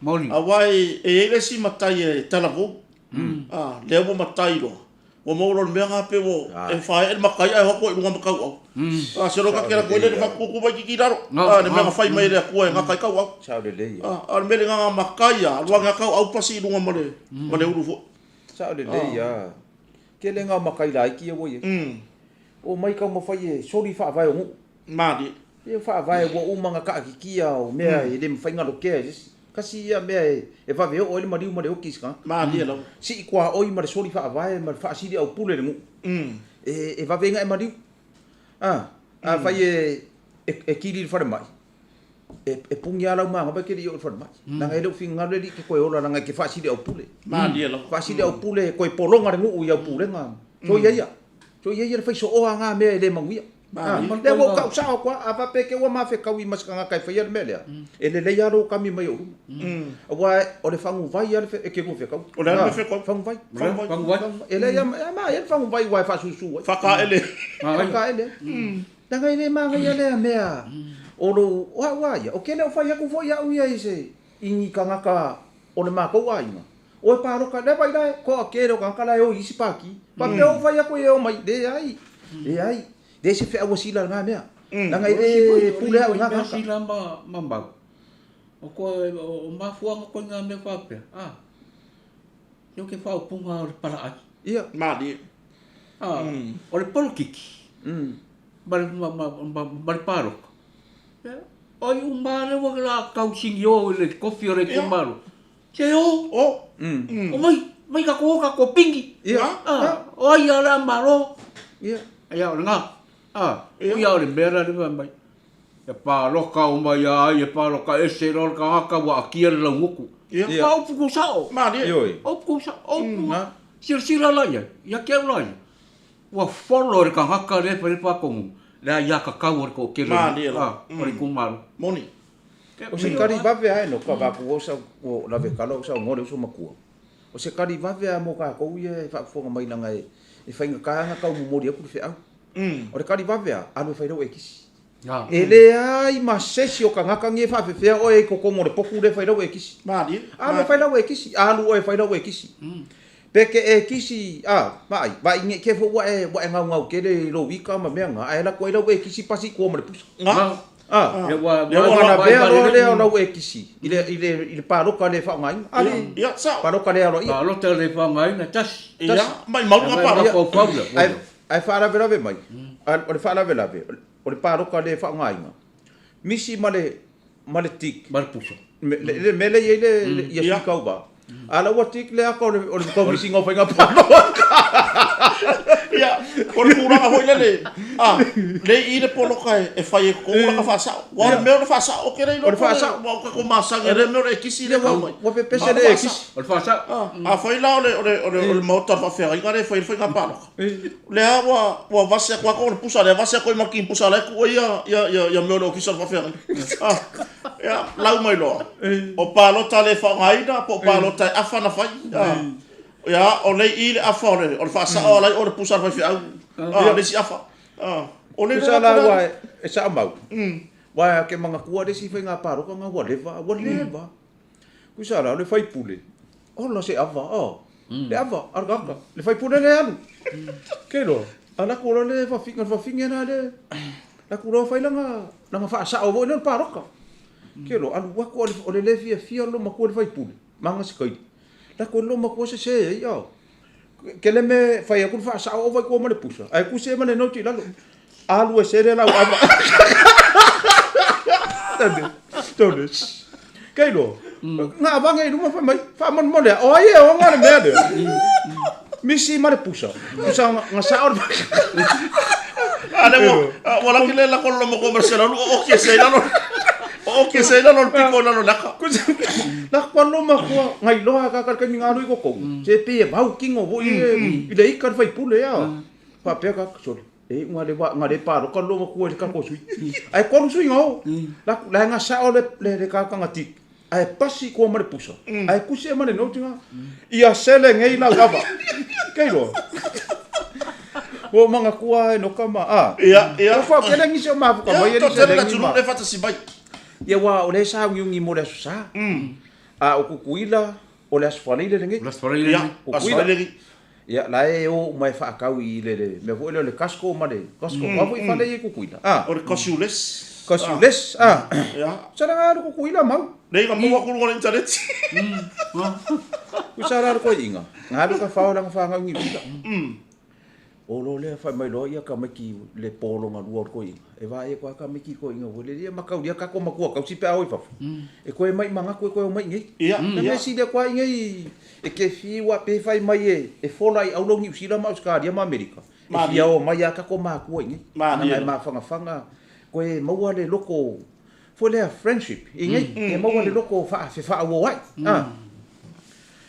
Moni.
Aua e i ai le isi matai e talavou. Lea ua matai loa. Ua maua loa le mea lena pei ua e faee le matai ae o atu ai i luga ma tauau. A se loa ta te alu atu ai lea le fatututu mai itiiti i lalo. A le mea na fai mai e le Atua e gata ai tauau.
Sao lelei.
A o le mea lena na matai a alu ane a tauau pasi i luga ma le ma le ulu foi.
Sao lelei a. Tele na o matai laiti ia ua i ai. Omai taumafai e soli faavae o nuu.
Malie.
Ia faavae ua uma ona taatitia o mea e le mafai ona lokea e se isi. Tasi ia mea e vave oo ai le maliu ma le oti i se tagata.
Malie lava.
Sii tuaoi ma le soli faavae ma le faasili aupule i le nuu. E vave ai ona e maliu. A, afai e kili i le falemai, e puni lava lau magava e te le i oo i le falemai. Leaga e le o finagalo le alii e te toe ola leaga e te faasili aupule.
Malie lava.
Faasili aupule e toe pologa le nuu i au pulega. Soia ia. Soia ia le faisooa na mea e le manuia. Lea ua ou tau sao atu lava, a faapea te ua ma fetaui ma se tagata e faia le mea lea, e lelei lava lou kami mai ou luma. Aua o le faguvai lava e te lua fetaui.
O le a le mea fetaui?
Faguvai.
Faguvai.
E leai lava, e manaia le faguvai aua e faasusu ai.
Faataele.
Faataele ai. Leaga e le manaia lea mea o lou, o au lava ia, ou te le o fai atu foi au ia i se, i ni tagata o le matou aiga, Oe paloka, lea vai la e toatele o tagata la e o i isi pati. Faapea ou fai atu e omai, leai, leai, leai se feau a Sila i lena mea. Leaga e le pule au i na tagata.
Sila ma Mau, o koe, o mafuaaga koe i nga mea faapea, a, se o ke faaupuga o le palaai.
Ia.
Malie.
A, o le polokiki, ma le, ma, ma, ma, ma le paloka, ia, o ai uma lea ua la tau sigio i le kofi o le itumalo. Se o.
O.
O mai, mai tatou o tatou pingi.
Ia.
Ah, o ai a le a malo.
Ia.
Ia o lena. Ah, ia o le mea la le fai mai. Ia paloka uma ia ai e paloka ese loa le tagata ua akia le laugutu.
Ia.
Ma upu ku sao.
Malie.
Ioe.
Upu ku sao. Upu. Silasila la i ai. Ia te au la ia. Ua folo e le tagata lea e fai le faatonuga, le aiatatau a le toatele
Malie la.
o le itumalo.
Moni.
O se kali vave a e no ka vaku o sa o lave kala o sa ngole uso makua. O se kali vave a mo ka kou ia e faafofoga mai laga e faigata ona tau momoli atu le feau. O le kali vave a, alu e fai lau e kisi. E leai ma se isi o tagata ni e faafefea oe i totonu o le potu lea e fai lau e kisi. Alu e fai lau e kisi, alu oe e fai lau e kisi. Pe ke e kisi, a, vaai, vaai ne i te foi ua e, ua e gaugau tele i lou ika ma mea na, ae alu atu ai lau e kisi pasi i tua ma le pusa. A, ona lavea loa lea o lau e kisi i le, i le, i le palota le faaaogaina. A le, palota le aloaia.
Palota le faaaogaina, tasi.
Tasi.
Ae, ae faalavelave mai, o le faalavelave, o le palota le faaaogaina, misi ma le, ma le tick.
Ma le pusa.
Le mea lea e i ai le, ia sui tauva. A la ua tick le ata o le, o le Komesina o Faiga Palota.
Ia, o le tulaga foi lele, a, le i le poloka e fai e totonu lana faasao. Aua o le mea o le faasao, ou te le iloa
O le faasao.
Ua tatou masani i lea mea o le ekisi lea e tau mai.
Ua pepese le ekisi.
O le faasao.
A fai la o le, o le, o le, o le maota o le faafeagaiga lea e fai ai le faiga palota, lea ua, ua vase atu lava o le pusa lea, vase atu ai ma le kimupusa la e tuu ai ia, ia, ia, ia mea o le ofisa o le faafeagaiga. Ah, ia, lau mai loa. O palota le faaaogaina po o palota e afa na fai. Ah, ia, o le i le afa o le, o le faasao ala ai o le pusa a le faifeau. Ah, le isi afa. Ah, o le
Pusa la ua e sao mau. Ua ke manatua le isi faiga palota na ua leva, ua leva. Pusa la o le faipule, ola se ava, oh. Le ava, a le tagata, le faipule le alu. Ke loa, a laku loa le fafine, le fafine la le, laku loa fai lana, lana faasao foi lea o le palota. Ke loa, alu atu o le le fiafia o le loomatua i le faipule, ma ana sikaili. Laku e le loomatua sese ai, oh. Ke le mea fai atu le faasao ova i tua ma le pusa, ae tusi ai ma le note i lalo. Alu e sele lau ava. Tane, tane. Kei loa. Nga avange i luma fai mai, faamolemole a, o ai e ona le mea lea? Misi ma le pusa. Pusa nga sao le
A le ua, ua laki le lako loma ko Marcelo, o o ke sei lalo. O o ke sei lalo le piko lalo laka.
La kwa loma kua ngai loa ka ka ka nga lui ko kou. Se pe e vau kingo voi i le ika le faipule a. Faapea ka sole. E nga le wa nga le palo ka loma kua le ka ko sui. Ai kolu sui ngau. La la nga sao le le le ka ka ngati. Ai pasi kua ma le pusa. Ai kusi e ma le note nga. Ia sele ngei lau ava. Kei loa. Ua manga kua e no ka ma a.
Ia, ia.
Ua fa kele ngisi o mafuka mai e
ni
sele
ngi ma. Le fatasi mai.
Ia ua o le saugiugi mo le Aso Sa. A o Kukuila, o le Aso Faraile lenei.
O le Aso Faraile lenei.
Kukuila. Ia, la e o uma e faatau i le, le mea foi lea o le Costco ma le Costco. Aua foi fale ia i Kukuila.
A. O le Cosiules.
Cosiules, a. Ia. Sala nga alu Kukuila mau.
Nei nga maua aku luga o le internet.
Kusa la le koiinga. Nga alu ka fao langa whangau ngi wila. O lo lea whai mai loa ia ka maiki le pōlonga lua o le koiinga. E wā ia koa ka maiki koiinga ua le ia makauria ka ko makua kau si pe ao i fafo. E koe mai mangaku e koe o mai ngei.
Ia,
Na
ia.
mea sili koa i ngei e ke whiua pe whai mai e, e fola i aulo Niu Sila ma Australia ma Amerika. E
Mārie.
whia o mai a ka ko mākua i ngei.
Mārie.
Nanga e māwhangawhanga koe maua le loko foi lea friendship i ngei. E maua le loko wha, fe wha au ai. Ah.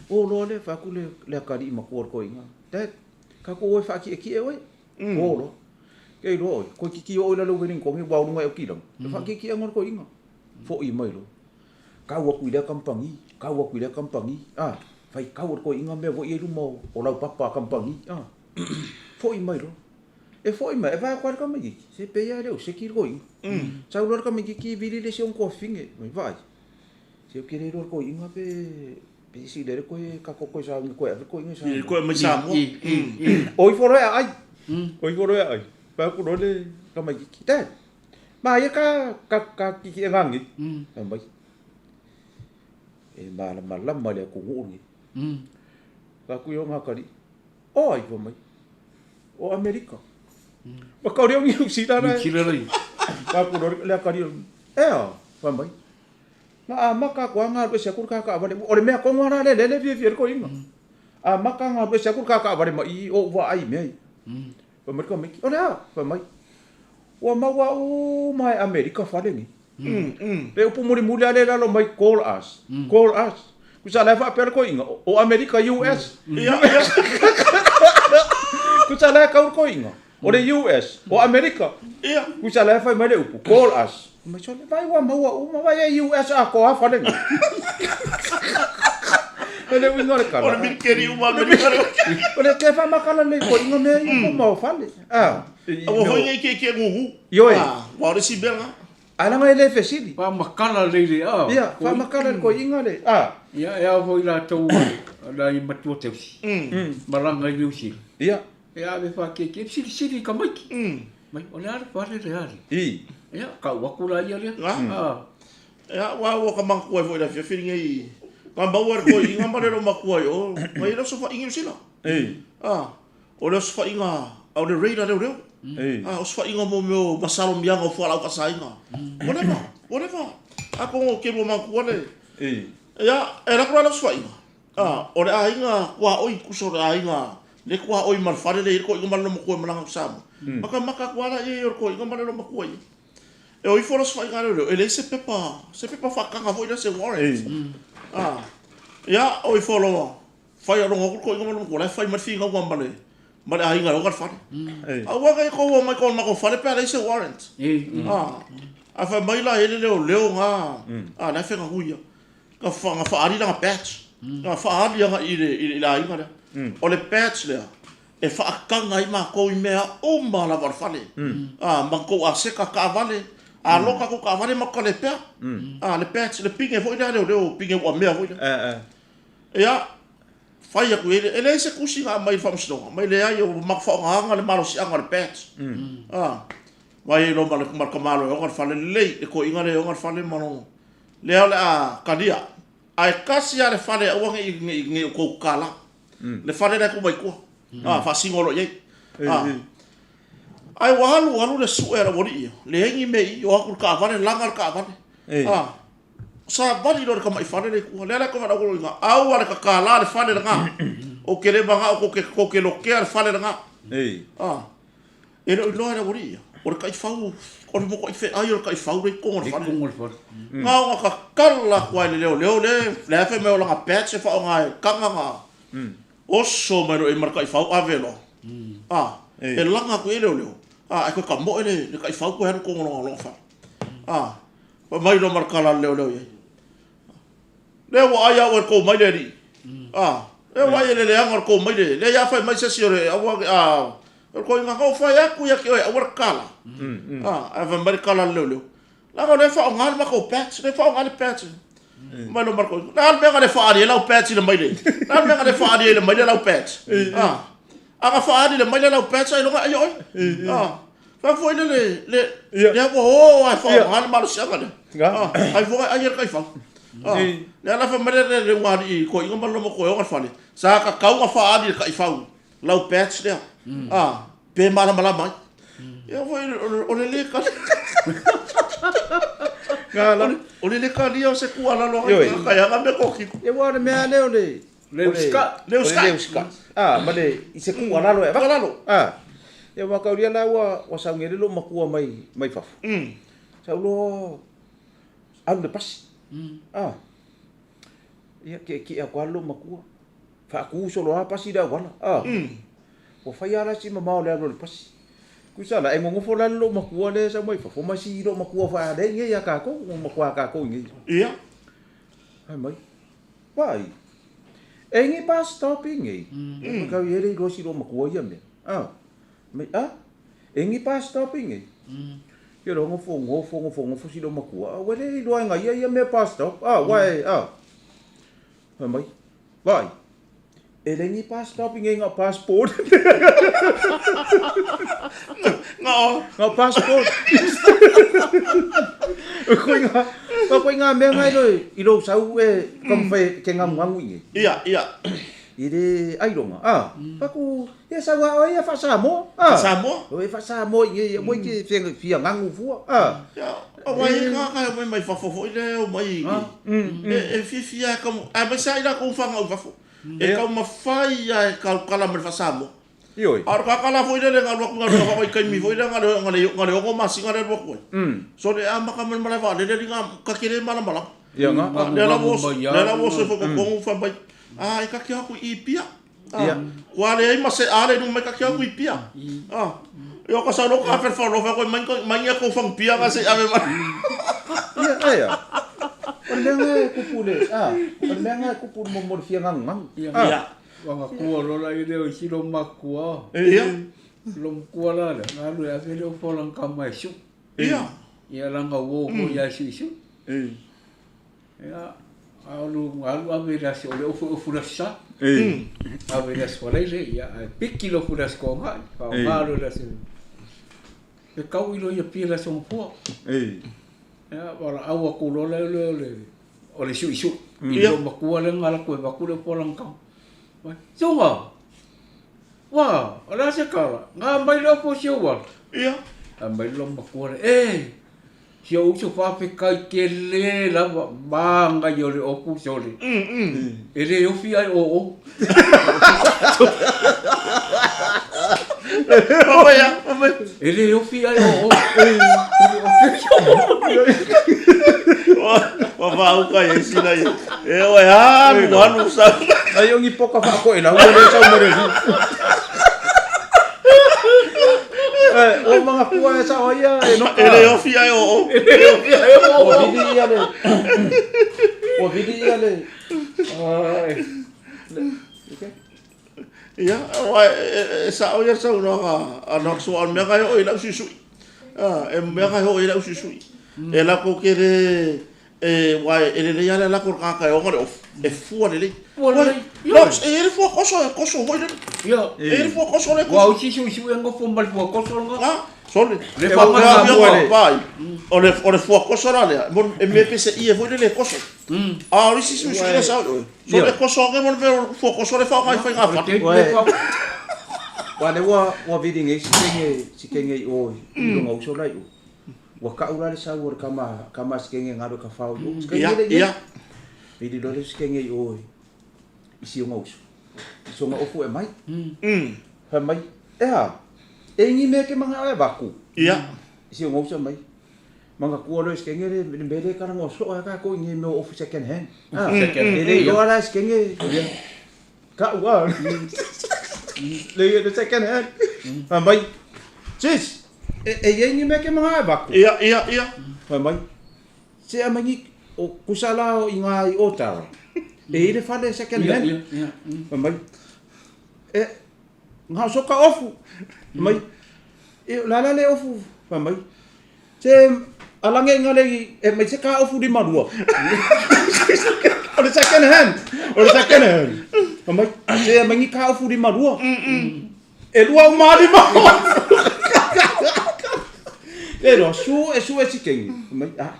O loa lea wha aku le, le akari i makua o le koiinga. Dad, ka ko oe whaaki'eki'e oe. O loa. Kei loa oe, koe kiki o oe lalo wedding kongi wao lunga e o kilanga. Le whaaki'eki'e ngol koiinga. Fo'i mai loa. Kau aku i lea kampangi, kau aku i lea kampangi. Ah, whai kau o le koiinga mea voi e luma o, o lau papa kampangi. Ah. Fo'i mai loa. E fo'i mai, e vae koa le kamaikiki. Se pe ia le o seki le koiinga. Sau loa le kamaikiki vili le si ong koa finge. Mai vaai. Se o ke le loa le koiinga pe pe si le koe ka ko koe sa ngi koe ave koiinga sa.
I koe mai Samoa.
O ifo loa e ai. O ifo loa e ai. Pa ku loa le kamaikiki. Dad, ma ia ka ka ka kiki e ngangi. Fai mai. E malamalama le atunuu lenei. Ka ku i o ngā kari. O ai fai mai. O Amerika. Ma ka reo Niu Sila
Niu Sila lai.
Ka ku loa le akari. Ea, fai mai. Na amaka aku a galu ese aku le kakaavale. O le mea kogo lava lea lea e fiafia ai le toeaina. Amaka galu ese aku le kakaavale ma i i o ou vaai i mea ia. Fai mai le tamaiti, o le a? Fai mai, ua maua uma e Amerika fale nei. Le upu mulimuli lava lea i lalo mai, call us, call us. Tusa la e faapea le toeaina, o Amerika, US. Tusa la e kau le toeaina, o le US, o Amerika. Tusa la e fai mai le upu, call us. Mai sole, vai ua maua uma, vai e US atoa lava fale nei. O le uiga o le tala.
O le milikeri uma Amerika le.
O le te faamakala lelei foi inga mea ia po mau fale. Ah.
Aua foi nei ke ke gugu.
Ioe.
Ah, wa o le si mea lena.
Ae leaga e le fesili.
Faamakala lelei le a.
Ia, faamakala le koiinga le a.
Ia, e ao foi latou nai matua tausi. Malaga i Niu Sila.
Ia.
E ave faakiekie, silisili i tamaiti. Mai, o le a le fale le a le?
I.
Ia, tau atu la ia lea.
Ah. Ia, ua ua ka manatua ai foi i le afiafi lenei. Ka maua le toeaina ma le loo matua i o, mai le osofaiga i Niu Sila.
I.
Ah, o le osofaiga a o le raid a leoleo.
I.
Ah, osofaiga mo mea o masalomiaga o fualaau faasaina. Whatever, whatever. Atonu o ke lua manatua le.
I.
Ia, e alu atu la le osofaiga. A, o le aiga tuaoi, tusa o le aiga le tuaoi ma le fale lea i ai le toeaina ma le loomatua e malaga atu i Samoa. Matamata atu lava laia i o le toeaina ma le loomatua ia. E o ifo le osofaiga a leoleo, e leai se pepa, se pepa faataga foi lea, se warrant. A, ia, o ifo loa, fai logo atu le toeaina ma le loomatua, la e fai mai le finauga ma le, ma le aiga e ona le fale. Aua ne i tou omai i totonu o le matou fale pe a leai se warrant. A, ae fai mai la e i ai le leoleo na, a, la e feganui ia. Na faaali lana badge. Na faaali agai i le, i le aiga lea. O le badge lea, e faataga ai matou i mea uma lava o le fale. A, ma tou aseta taavale, a loka tou taavale matou ta lepea. A, le badge, le pine foi lea a leoleo, pine uamea foi lea. Ia, fai atu i ai, e leai se tusi na aumai i le faamasinoga, mai leai, ua matou faaaogaina le malosiaga o le badge. A, vaai ai loa ma le tamaloa e ona le fale, lelei, le toeaina lea e ona le fale ma lona Lea o le a talia. Ae tasi lava le fale aua ne i, ne i, ne i outou tatala. Le fale la e tuu mai tua. A, faasino loa i ai. A. Ae ua alu alu le sue a le aualii ia, leai ni mea i i, o atu le taavale, laga le taavale. A. Savali loa le tamai fale lea i tua. Lea la e toe valaau atu i ina, aua le tatala le fale lena. Ou te le manao tou te, tou te lotea le fale lena. A. E le o iloa e le aualii ia, o le taifau, o le matuai feai o le taifau lea i totonu o le fale.
I totonu o le fale.
Na ona tatala atu lava e le leoleo lea, lea e fai mai o lana badge e faaaoga e taga na oso mai loa i ai ma le taifau ave loa. A, e laga atu i ai leoleo, a, ae toe tamoe le, le taifau toe alu i totonu o lona fale. A, fai mai loa ma le tala a le leoleo i ai. Lea ua ai au e le tou maile alii. A, lea ua ai e le leaga o le tou maile. Lea ia fai mai se isi o le aua a o le koiga na fai atu ia te oe aua le tatala. A, ae fai mai le tala a le leoleo. Leaga o lea e faaaoga le matou badge, lea e faaaoga le badge. Fai mai loa ma le koiga, le a le mea na le faaali ai lau badge i le maile? Le a le mea na le faaali ai i le maile lau badge? A, a na faaali i le maile lau badge ailoga e ai oe. A, Fai foi le le lea ua o lava e faaaoga le malosiaga lea. Ai foi ai le taifau. Lea la fai mai le le ulugalii toeaina ma le loomatua e ona le fale, sa tatau ona faaali i le taifau lau badge lea. Pe malamalama ai. Ia foi o le le kali. O le le kalia o se tuualalo ai kai aga mea kōkino.
Ia aua o le mea lea o le
Le usikai.
Le usikai.
Le usikai. Ah, ma le i se tuualalo e avatu.
Tuualalo.
Ah. Ia aua taulia la ua ua sau nei le loomatua mai mai fafo. Sau loa alu i le pasi. Ah. Ia tietie atu lava le loomatua. Faatu solo lava pasi i le auala. Ah. Ua fai lava la si mamao o le alu o le pasi. Tusa la, e nonofo la le loomatua lea e sau mai fafo ma si loomatua foi a lea e i inei ia tatou, loomatua a tatou i inei.
Ia.
Fai mai. Vaai, e ngi bus stop i nei. Mm. Kau i le iloa si loomatua ia mea. Ah. Mai ah. E ngi bus stop i nei. Ia lo ngofo ngofo ngofo ngofo si loomatua. Ah, ua le iloa e nga ia ia mea bus stop. Ah, wai ah. Fai mai. Vaai. E le ngi bus stop i nei nga passport.
Nga o.
Nga passport. Koe nga, koe nga mea nga i lou sau e taumafai e te ngamuamu i nei.
Ia, ia.
I le ailoga, a, paku, ia sau a oe ia faa-Samoa, a.
Faa-Samoa?
O e faa-Samoa i nei, aua e te fia gagu fua, a.
Ia, aua e i ai tagata e omai mai fafo foi lea e omai i, e fiafia e tau, aemaise lava i latou fanau i fafo, e taumafai lava e tautala ma le faa-Samoa.
Ioe.
A o le tagata la foi lele na alu atu i galuega faavaitaimi foi lea na le 6 masina lea alu atu ai. So le amata mai le malae vaalele alii na ta te le malamalama.
Ia na.
Lea la ua lea la ua oso ifo i totonu fai mai, a e ta te o atu i Apia.
Ia.
Ua leai ma se A le i luma mai ta te o atu i Apia. Io ka sau ka fel fa lo fa ko mai ko mai ko fang pia ka se ave ma.
Ia, aia. O le mea nga e kupu le, a, o le mea nga e kupu mo mo le fia gagugagu.
Ia.
Ia.
Wanga kua lola i leo i silo makua.
Ia.
Lo makua la le, ngalu e ave leo polang ka mai su.
Ia.
Ia langa wo ko ia su su. Ia, alu alu ave le aso le ofu ofu la sa. Ave le aso le ia, ai piki lo fu la sko ngai, fa ngalo le aso. E kau ilo ia pia la so fua. Ia, wala awa ku lola le le o le su su.
Ia.
Ilo makua le ngala ku e vaku le polang ka. Wai, Songa. Wa, o le ase kala. Ngā mai le opo si ua.
Ia.
A mai lo makua le, e, si o uso whawhekai ke le lava, manga i o le opu sole. E le ofi ai o o.
Fa ya, fa.
E le ofi ai o o.
Wa fa u ka ye sila ye. E o ya, lu alu sa.
Ai o ngi poka fa ko e la le sau mo le. Eh, o manga kua e sa ia e no.
E le ofi ai o o.
E le ofi ai o
O
o.
vidi ia le. O vidi ia le.
Ai.
Ia, wa e sa o ia sa no ka a no so a mea ka o ila su su. Ah, e mea ka o ila su su. E la ko ke le e wa e le ia la ko ka ka o le of. E fua le le.
Fua le le.
No, e le fua koso e koso hoi le.
Ia.
E le fua koso le
Wa
koso.
usi su su e ngofo mal fua koso nga.
Ah, sole.
Le
E
fa
wa
ma
ia
fua
wa
le.
pai. O le fua koso la le. Mon e me pese i e hoi le le koso. Ah, o si su su le sa. So le koso ke mon ve fua koso le fa ka fa nga fa.
Te
Ué.
le fa.
Wa le wa wa vidi ngi si kenge si kenge i o i longa uso lai o. Wa ka ura le sau o le kama kama si kenge ngaro ka fao i o. Si kenge
Ia,
le i.
ia.
Vidi lo le si kenge i o i si onga uso. I songa ofu e mai. Fa mai. E ha. E ngi me ke manga e baku.
Ia.
I si onga uso mai. Manga kua lo si kenge le le mele ka ngo so ka ko ngi me ofu second hand. Ah,
Second hand.
E le yo ala si kenge. Ka ua. Le le second hand. Fa mai. Sis. E e ngi me ke manga e baku.
Ia, ia, ia.
Fai mai. Se a mangi o kusala o i ngā i o tara. E i le whale second
Ia,
hand.
ia, ia.
Fai mai. E ngā soka ofu. Fai mai. E la la le ofu. Fai mai. Se alange i ngā le e mai se ka ofu lima rua. O le second hand. O le second hand. Fai mai. Se a mangi ka ofu lima rua. E lua o maa lima. E no, su e su e si kengi. Mai, ah,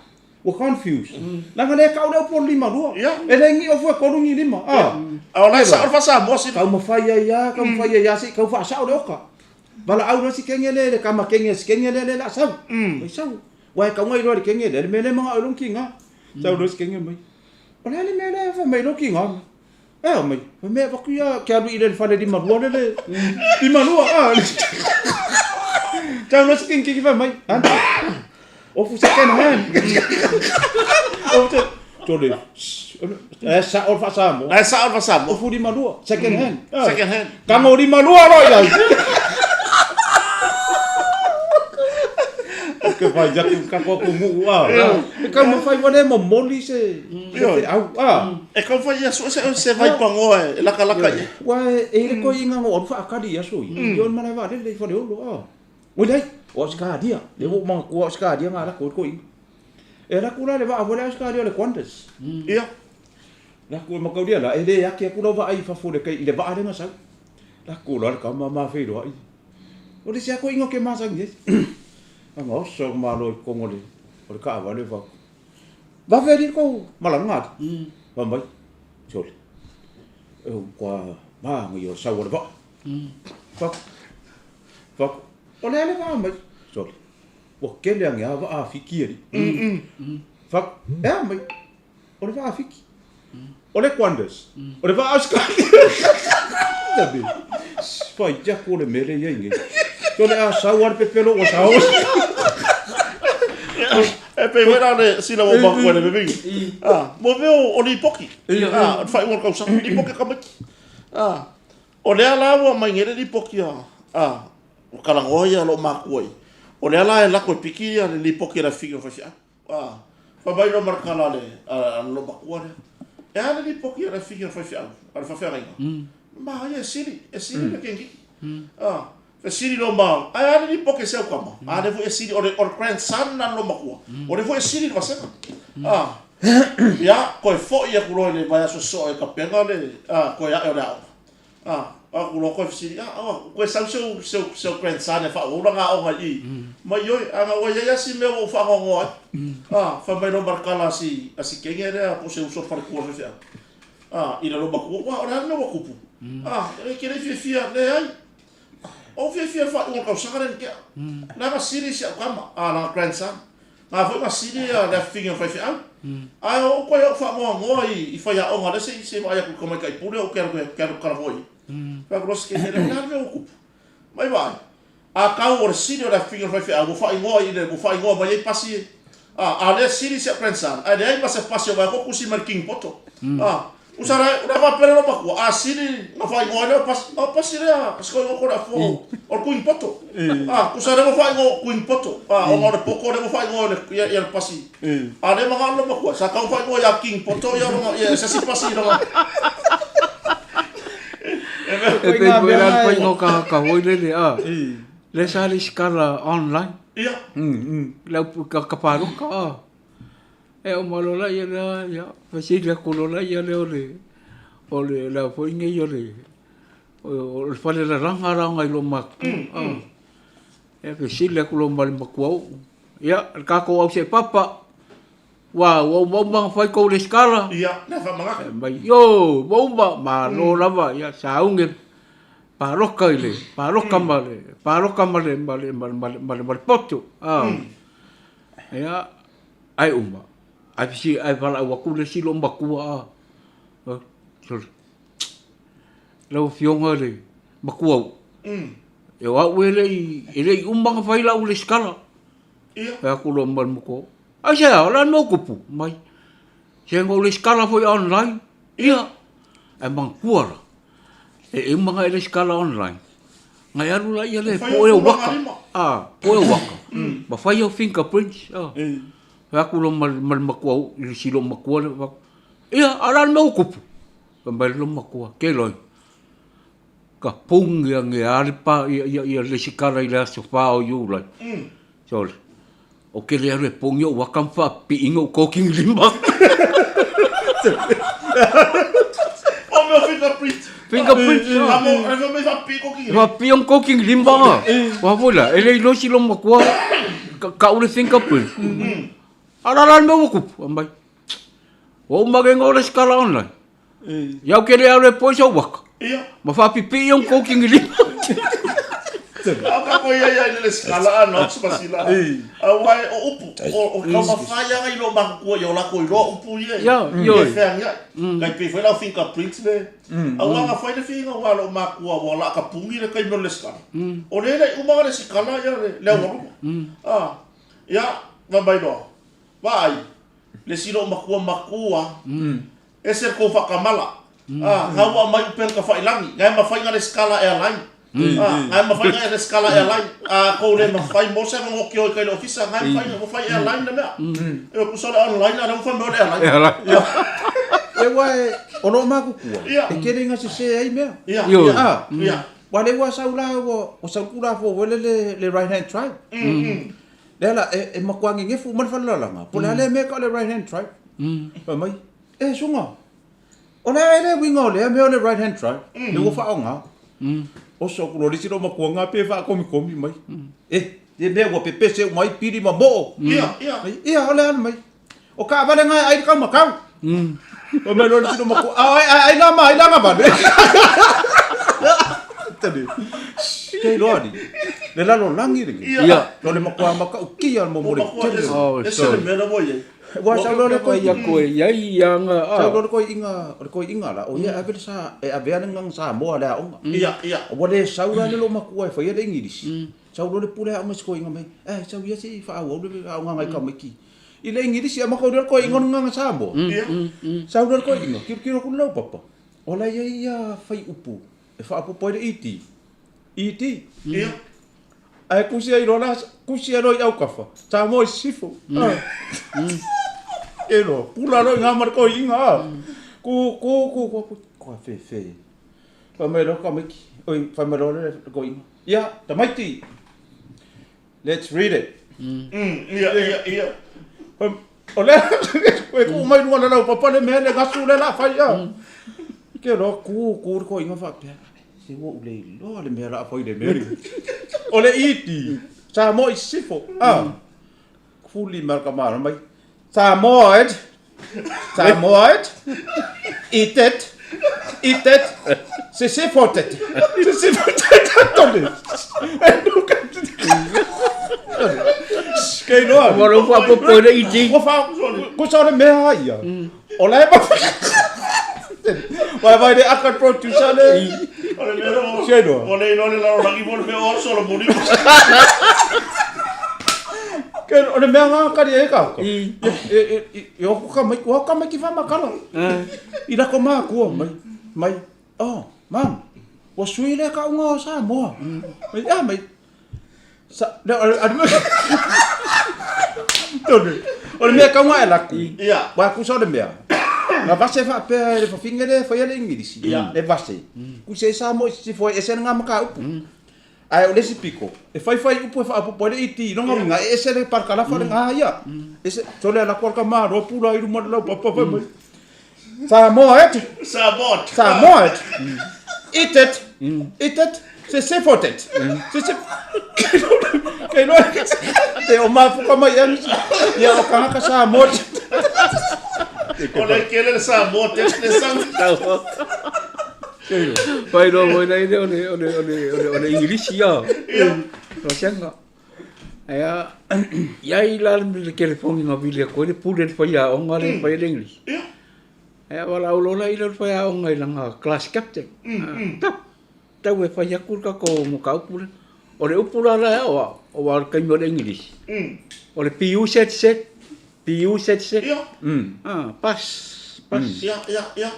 ua confused. Langa le kau le opo lima lua.
Yeah.
E le ngi ofu e kolu ngi lima. Ah.
A o la sa o fa sa mo si.
Kau mawhai ai ia, kau mawhai ai ia, si kau whaasao le oka. Bala au no si kenge le, le kama kenge, si kenge le, le la sau. Mai sau. Wai kau ngai roa le kenge le, le mele manga au long ki ngā. Sau no si kenge mai. O le le mele fa mai long ki ngā. E o mai, fa mea waku ia, kia alu i le whale lima lua le le. Lima lua, ah. Sau no si kenge ki fa mai. Anta. Ofu second hand. Ofu se... Tole. E sa o whaasamo.
La sa o fa sa mo.
Ofu lima lua, second hand. Ah.
Second hand.
Kango lima lua roi lai. Ke vai jaku ka ko ko mu a. E ka mo fai wane mo moli se.
Io.
Se au a.
E kau fa ia so se se vai pango e laka laka ia.
Wa e le ko inga ngo fa akali ia soi. Yo mana va le le fa le olo a. O lai, o ska dia. Le wo ma ko ska dia ngala ko ko inga. E la kula le va a ska dia le Qantas.
Ia.
La ku ma kau dia la e le ake aku va ai fa fo le kai le va le ngasa. La ku la ka ma ma fe ro ai. O le sia ko ingo ke ma sang yes. Anga oso ma lo kongo le. O le ka va le va. Va ve ri ko malanga. Va mai. Chole. E o kwa ma ngi yo sa wa va. Fa. Fa. O le le va mai. Chole. O ke le anga va a fiki ri. Fa. E mai. O le va a fiki. O le Qantas. O le va a Australia. Tabi. Fai jaku le mele ia inge. Tole a sau ar pepelo o sau.
E pe wera le sila o ma ko le bebe. Ah, mo me o li poki. Ah, o fai o kau sa li poki ka maki. Ah. O le ala ua mai ngere li poki a. Ah. Ua talanoa ia lou matua i, o lea la e lako e piki ia le lipoti a le afafine o le faifeau. A, fai mai loa ma le tala a le, a le loomatua lea, E a le lipoti a le afafine o le faifeau, a le faafeagaiga? Manaia e sili, e sili le kenekiki. A, fesili loa ma, ae a le lipoti a si au tama? A lea foi e sili, o le, o le grandson lena a le loomatua, o lea foi e sili le vasega. A, ia, toe foi atu loa i le vaiaso sosoo e tapena le, a, toe ae o le aoga. A, o atu loa toe fesili, a, ua toe sau si ou, si ou, si ou grandson e faaauau lana aoga i i. Ma ioe, a na ua i ai lava si mea ua ou faanoanoa ai. A, fai mai loa ma le tala a si, a si teine lea po o se uso o le faletua o le faifeau, a, i le loomatua, ua, o le a le mea ua tupu? A, e te le i fiafia, leai. Ou fiafia i le faaiuga o le tausaga lea na tea. Leaga sili si au tama, a, lana grandson. Na foi na sili le afifine o le faifeau. Ae o ou toe ou faanoanoa i faiaoga lea se i vaai atu i le tamaitai pule ou te alu te alu talanoa i ai. Fai atu loa si teine lea, o le a le mea ua tupu? Mai vaai, a tau o le sili o le afifine o le faifeau ua faaigoa i le ua faaigoa mai ai pasi e. A, a lea sili si au grandson, ae leai ma se pasi o vaai atu o tusi mai le King Poto. A, Usa la, ua faapea le matua, a sili na faaigoa ai lea o pasi, o pasi lea, si koigoa ko le afua o le Queen Poto. A, usa lea ua faaigoa Queen Poto, a, ona o le poto lea ua faaigoa i le, ia le pasi. A lea manao le matua, sa tau faaigoa ia King Poto ia lona, ia se isi pasi i lona.
E pei foi la le faiga o ka, ka foi lele, a. Lea sa resitala online.
Ia.
Le au, ka, ka paloka, a. E uma loa la lea, ia, fesili atu loa la lea o le, o le, le a foi nei o le, o le fale lalaga la ona i lou matutua. E fesili atu loa ma le matuauu, ia, le tatou au seepapa, ua ua uma uma ona fai tou resitala?
Ia, le faamanatu.
Fai mai, ioe, ua uma, malo lava, ia, sauni paloka i le, paloka ma le, paloka ma le, ma le, ma le, ma le, ma le, ma le poto. Ia, Ae uma, ae fesili, ae valaau atu le isi loomatua a, sole, lau Afioga i le matua uu, e o au e le i, e le i uma ona fai lau resitala. Fai atu loa ma le matua uu, aisea, o le a le mea ua tupu? Mai, se na ou resitala foi online. Ia, ae manatua la, e uma ona e resitala online, ona e alu laia lea e poe ou aka, a, poe ou aka, ma fai au fingerprints, a. Fai atu loa ma le matua i le si loomatua lea, fai atu, ia, a o le a le mea ua tupu? Fai mai le loomatua, Keloi, ka pogi ane lava le pa, ia le resitala i le aso 4 o Iulai. Sole, ou te le alu e pogi ou aka ma faapipiina ou kokinilima.
O mea fingerprint.
Fingerprint.
A mo, e fai mai faapipii kokinilima.
Faapipii ona kokinilima nga. Ua foi la, e le iloa si loomatua kau le fingerprint. A o le a la le mea ua tupu? Aumai. Ua uma ake ona resitala online. Ia ou te le alu e poe sou aka.
Ia.
Ma faapipii ona kokinilima.
A o kako ia ia i le resitala a Knox ma sila. Aua e o upu, o taumafai lava i loo matutua ia o latou iloa upu ia.
Ia, ioe.
E feagiai. Kai pei foi lau fingerprint le. Aua na fai le fiaiga aua loo matua ua laa tapuni le taimi o le resitala. O lea e le i uma ona resitala ia le aualuma. A, ia, fai mai loa, vaai, le isi loo matua matua. Ese le tou faatamala. A, na ua aumai upega tafailagi, na e mafai na resitala airline. A, na e mafai na resitala airline. A tou le mafai mo se avanoa tio i tai le ofisa, na e mafai na fai airline le mea. E tusa o le online a lea ua fai mai o le airline.
E aua e, o loo matutua, e tele ina sese ai mea.
Ia. Ia.
Aua lea ua sau la, ua sau le Tulafono foi lele le right hand drive. Lea la, e matua nenefu uma le falelalalaga, po o le a lea mea e tau o le right hand drive. Fai mai, E suga, o le a ea le uiga o lea mea o le right hand drive, lea ua faaaoga. Oso atu loa le isi loomatua pe faakomikomi mai. E, le mea ua pepese uma ai pili ma moo.
Ia, ia.
Ia, o le a le mai. O taavale na e ai le taumatau. Fai mai loa le isi loomatua, a o ai, ai la ma ai la agavale. Tali. Ke iloa ni. Le lalolagi lenei.
Ia.
O le matua matautia mo le tele.
Oh,
Ese le mea la ua i ai.
Ua sau loa le
Fai atu e i ai ia aga a.
Sau loa le toeaina, o le toeaina la, o ia e ave le sa, e avea le agaga Samoa i le aoga.
Ia, ia.
Ua le sau la le loomatua e faia le Igilisi, sau loa le pule aoga i si toeaina mai, eh, sau ia se i faaauau le aoga a nai tamaiti i le Igilisi. A matou iloa le toeaina o le agaga Samoa.
Ia.
Sau loa le toeaina, tilotilo atu le laupapa, o la e i ai ia faiupu e faaopoopo ai le ED, ED.
Ia.
Ae kusi ai loa la kusi ai loa i autafa Samoa i sisifo. E loa pula loa i ina ma le toeaina a. Ku ku ku ku ku fefe. Fai mai loa tamaiti, oi fai mai loa le toeaina, ia tamaiti, let's read it.
Ia, ia, ia.
O lea e tuu mai luga o le laupapa le mea le gasu lea o le a fai a. Ke loa tu tu le toeaina faapea, se ua ou le iloa le mea o le a fai i le mea lenei. O le iti, Samoa i sisifo, a. Fuli mai le tama mai, Samoa it, Samoa it, eat it, eat it, sisifo it, sisifo it, tole. Ke iloa.
Ua lou faapopo i le iti.
Ua fa, kusa o le mea ia. O la e ma. Vai vai le aka producer le.
O le mea lea
Sia iloa.
ua le iloa le lalolagi mo le mea o solo muli.
Ke o le mea ngā kari e ka. E e e e o ka mai o ka mai ki whamakala. I lako mākua mai mai oh mam ua sui le ka unga o Samoa. Mai a mai sa le a Tonu. O le mea kaunga e laku.
Ia.
Wa kusa o le mea. Na vase faapea e le fafine le faia le Ingilisi.
Ia.
Le vase. Kusa e Samoa i sisifo ai ese ngā mataupu. Ae o le isi piko, e faifai upu e faaopoopo ai le iti i lona uiga, e ese le parakalafa le ngā ia. Ese, sole ala koa le tama roa pula i luma o le laupapa fai mai. Samoa et,
Samoa.
Samoa et, eat it, eat it, sisifo it, sisifo. Kei loa, te o mafuka mai e ia o kangaka Samoa.
O le kele le Samoa te le Samoa.
Fai loa foi nei o le o le o le o le o le Ingilisi ia. O senga. Ia ia i la le telefoni na vili atu ai le pule le faiaoga le fai le English.
Ia.
Ia valaau loa la i le faiaoga i lana class captain. Tau tau e fai atu le tatou mataupu lea. O le upu la la e ao au, aua o le taimi o le English. O le PU set set, PU set set.
Ia.
Ah, pass, pass.
Ia, ia, ia.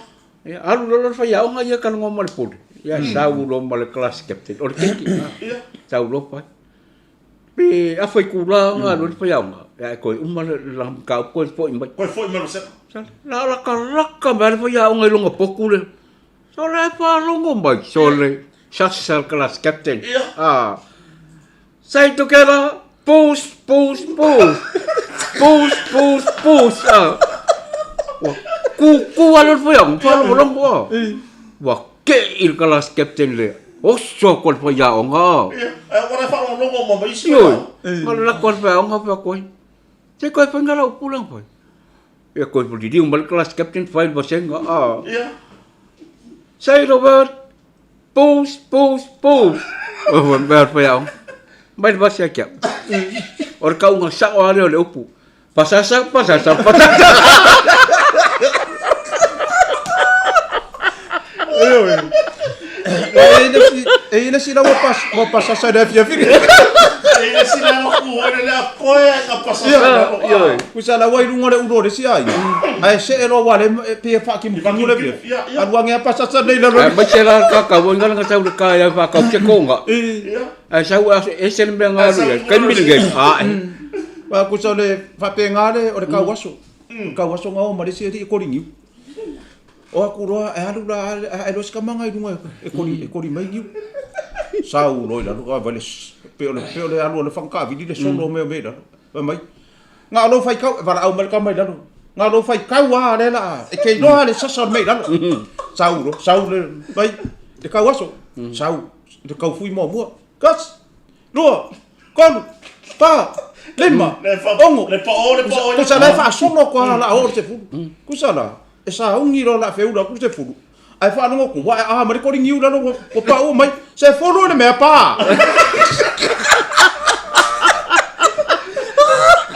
Ia, alu loa le faiaoga ia talanoa ma le pule. Ia, sau loa ma le class captain. O le keiki,
Ia.
sau loa fai. Pe afa itula ona alu ai le faiaoga, ia e toe uma le la mataupu toe foi mai.
Koe foi mai lo seka.
La lakalaka mai le faiaoga i lona potu lea. Sole e faalogo mai, sole, sasa le class captain.
Ia.
Ah. Say together, push, push, push. Push, push, push. Ah. Ua ku ku alo le faiaoga, faalogologo ah. Ua kei le class captain lea. Oso atu le faiaoga ah.
Ia. Ai ua le faalogologo ma mai isi.
Ioe. Ma le lako a le faiaoga fai atu ai. Se koe fai ngā lau pula fai. Ia koe liliu mai le class captain fai le vasega ah.
Ia.
Say the word, push, push, push. O fai mea le faiaoga. Mai le vase ake au. O le kauga sao lava lea o le upu. Pasasa, pasasa, pasasa.
E i le isi la ua pas, ua pasasa i le afiafi.
E i le isi la ua ku oi le a koe ai ka pasasa.
Ioe.
Kusa la ua i luga o le ulu o le isi aiga. Ae see loa ua le e pei e faakimukimu le afiafi.
Ia, ia.
Alu age a pasasa nei lalo.
Ae maise la le kakau, ai ngala sau le kai ai whakau te konga.
Ia.
Ae sau a ese le mea ngā alu i ai. Kai mili ngai. Ae.
Wa kusa o le faapega le o le kauaso. Kauaso nga o ma le isi alii e koli niu. O aku loa e alu la ae loa si tamaga i luga e koli e koli mai niu. Sau loa i lalo a vai le pe o le pe o le alu a le whanga kawili le solo mea mea i lalo. Fai mai, ngā o lou faikau, e valaau mai le tama i lalo. Ngā o lou faikau a le la, e ke iloa le sasa o le mea i lalo. Sau loa, sau le, mai, le kauaso, sau, le kaufui muamua. Kasi, lua, tolu, fa, lima,
Le fa
ono.
Le pa o le pa o.
Kusa la e faasolo atu lava la oo le sefulu. Kusa la, e sauni loa la feula atu le sefulu. Ae faalogo atu, ua ae a ma le koli niu lalo ua ua paua mai, sefulu le mea pa.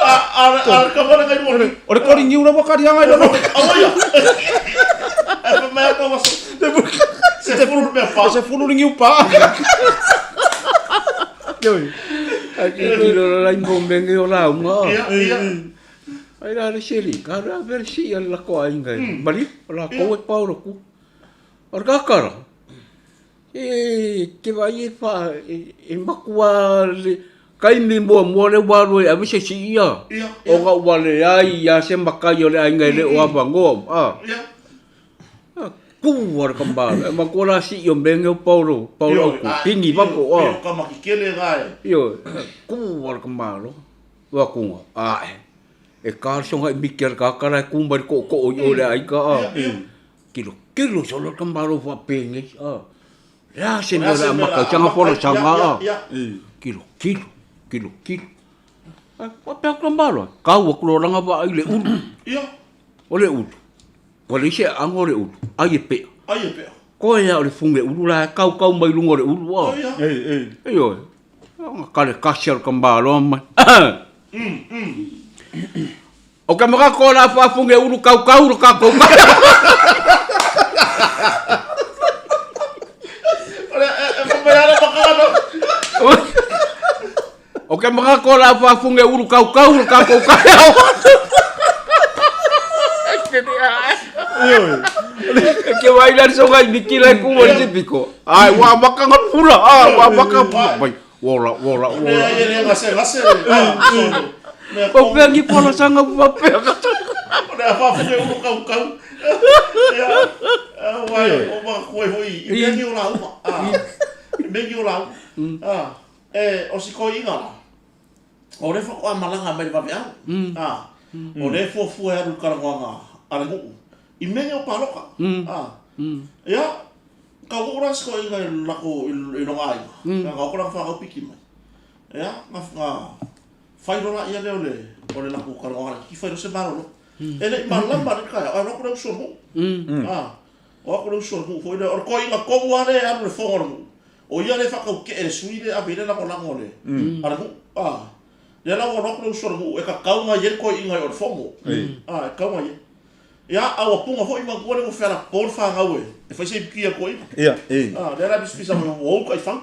A a a ka mara ngai mo.
O le koli niu la ua kaliaga i lalo.
Awa ia. E fa mai ka waso. Sefulu le mea pa.
Sefulu le niu pa. Ioe.
Ai ki tiro la lai mo menge o lauga.
Ia, ia.
Ai la le seli, ka la versi al la ko ainga. Mali, la ko e paolo ku. O le kakara. E te vaai e fa e matua le taimi muamua lea ua alu ai e ave se isi ia, ona ua leai lava se matai o le aiga e le o avanoa a. Tu lava le tama, e matua la sii o mea nei o paolo, paolo autu, pini i fafo a. Ioe, tu lava le tamaloa, avatuga, ae, e ta le sogai miti a le tagata la e tu mai le tootoo i o i le aiga a. Tilotilo solo le tamaloa faapenei a. O le a se mea o le a amata ai sana folasaga a? Tilotilo, tilotilo. Ae faapea atu le tamaloa, tau atu loa lana vaa i le ulu. O le ulu, ua leai se aano o le ulu, ai e pea.
Ai e pea.
Koe lava o le fuge ulu la e kaukau mai luga o le ulu a. Ioe. Ona kale kasi a le tamaloa mai. O ka makako o la faafuge ulu kaukau lo kakou O ke makako o la faafuge ulu kaukau lo kakou E ke wai la so ngai miki la ku mo se piko. Ai wa maka nga pula, ah wa maka pula. Mai wola wola wola. O pea ni pola sanga ua pea ka
O le whawhine ulu kau kau. Ia, wai, o maka koe hoi, i mea ni o la uma. I mea ni o la uma. E, o si koi inga la. O le whakoa malanga mai le wawe au. O le fuafua e alu i karangoanga a le nguu. I mea ni o paloka. Ia, ka uu la si koi inga i lako i longa aiga. Nga oko langa whakau piki mai. Ia, nga, nga, Whai rola ia lea o le, o le lako karawaha ki whai se marolo. E le i malama le kai, ai rako le uso mu. Ah, o ako le uso mu foi le, o le koi inga kongu ale alu le fongo le mu. O ia le whakau ke e le sui le awe le lango lango le, a le mu. Ah, le lango rako le uso le mu, e ka kaunga i le koi inga i o le fongo. Ah, e kaunga i. Ia, a ua punga foi ma kua le ua whera pō le whangau e, e whai se i kia koi.
Ia, e.
Ah, le la pisa mo ua uka i whang.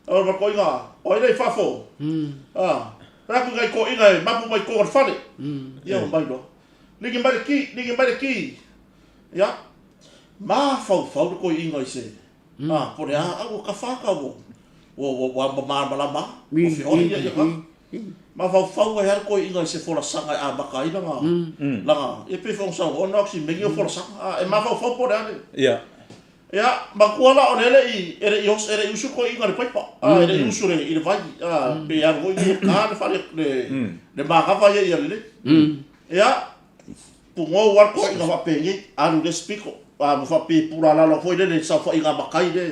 O le koiga, o ai lea i fafo. A, pe aku ngai koiga e mapu mai ko le fale. Ia o mai loa. Ligi mai le ki, ligi mai le ki. Ia, mafaufau le koiga i se. A, po le a, a ua ka whaka ua, ua, ua, ua malamalama, ua feoai ia ia ka. Mafaufau ai lava le koiga i se folasaga e amata ai lana, lana, ia pei foi ona saunoa Knox i mea nei o folasaga. A, e mafaufau po o le a le.
Ia.
Ia, matua la o le le'i, e le'i os, e le'i usu koiga i le paipa, a, e le'i usu i le vai, a, pe alu foi ia ka le fale, le, le manava ia ia lelei. Ia, pugou lava le koiga faapenei, alu i le isi pito, a, ma faape pula lalo foi lele i le saofaiga a matai le.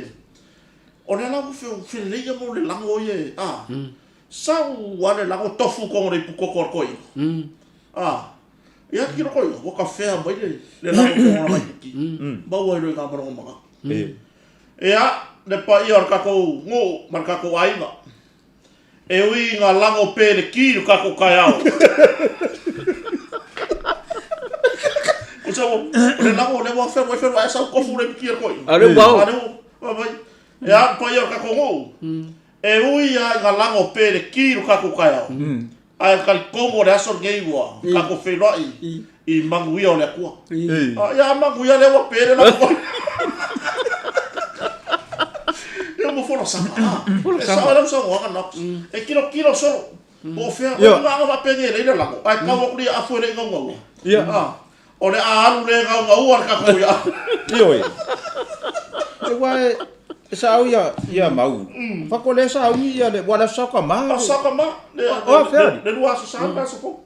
O lea la ua felelei ia mo le lago ia e, a, sau lava le lago tofu i totonu o le ipu toto a le koiga. A, Ia tiro koe, ua ka whea mai le, le lako ko ngā ipuki. Maua ai loa i ngā maranga manga. Ia, le paia o le kakou nguu ma le kakou aiga. E ui i ngā lango pē le kī i le kakou kaeao. Ko sa o le lango le ua whenua, whenua e sau kofu le ipuki e koe.
A le ua o.
A le ua, mai. Ia, le paia o le kakou nguu. E ui a i ngā lango pē le kī i le kakou kaeao. Ae talitonu o le aso lenei ua tatou feiloai i manuia o le Atua. Ia a manuia lea ua pe le latou. Ia mo folasaga. E sao ai lau saunoaga Knox. E kilokilo solo. Po o fea, o le aga faapea e leai le lago. Ae tau atu le afu e le i gaugaua. O le a alu le gaugaua le tatou ia.
Ioe. E wa e sa ia ia mau. Fa ko le sa ui ia le wa le sa ka ma.
A sa ka ma. Le
o fe.
Le lua aso sa le aso fou.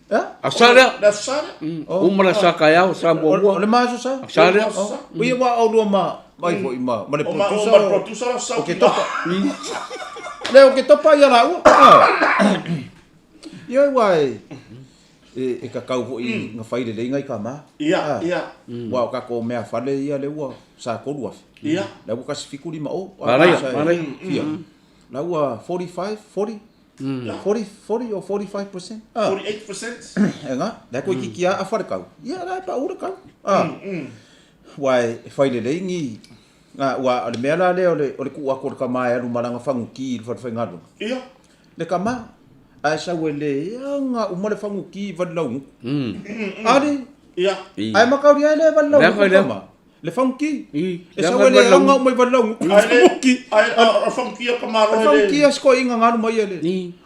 Eh?
A sa lea.
Le aso sa lea.
Uma la sa ka iao sa muamua.
O le ma aso sa.
A sa lea.
O ia wa o lua ma mai foi ma ma le producer.
O ma le producer la sa.
O ke topa. Le o ke topa ia la ua. Ia wa e e kakau foi nga fai lelei ngai ka ma.
Ia, ia.
Ua o kako mea fale ia le ua sa 3000.
Ia.
La ua kasi 75 o.
Manaia, manaia.
Fia. La ua 45, 40. 40, 40 or 45%. Ah.
48%.
E nga, la koe kiki a awha le kau. Ia, la e pa ura kau. Ah. Ua e fai lelei ni nga ua o le mea la lea o le ku ako le ka ma e alu malanga fangu ki i le whare whaingaluega.
Ia.
Le kama, ae sau e leaga uma le faguki i vali lauguku. Ali,
Ia.
ae makauli ai lea vali lauguku
Leaga, leaga.
kama. Le faguki. E sau e le aga uma i Valelauguku.
Faguki. Ai o faguki o ka malo
le. Faguki a siko inga ngalu mai ele.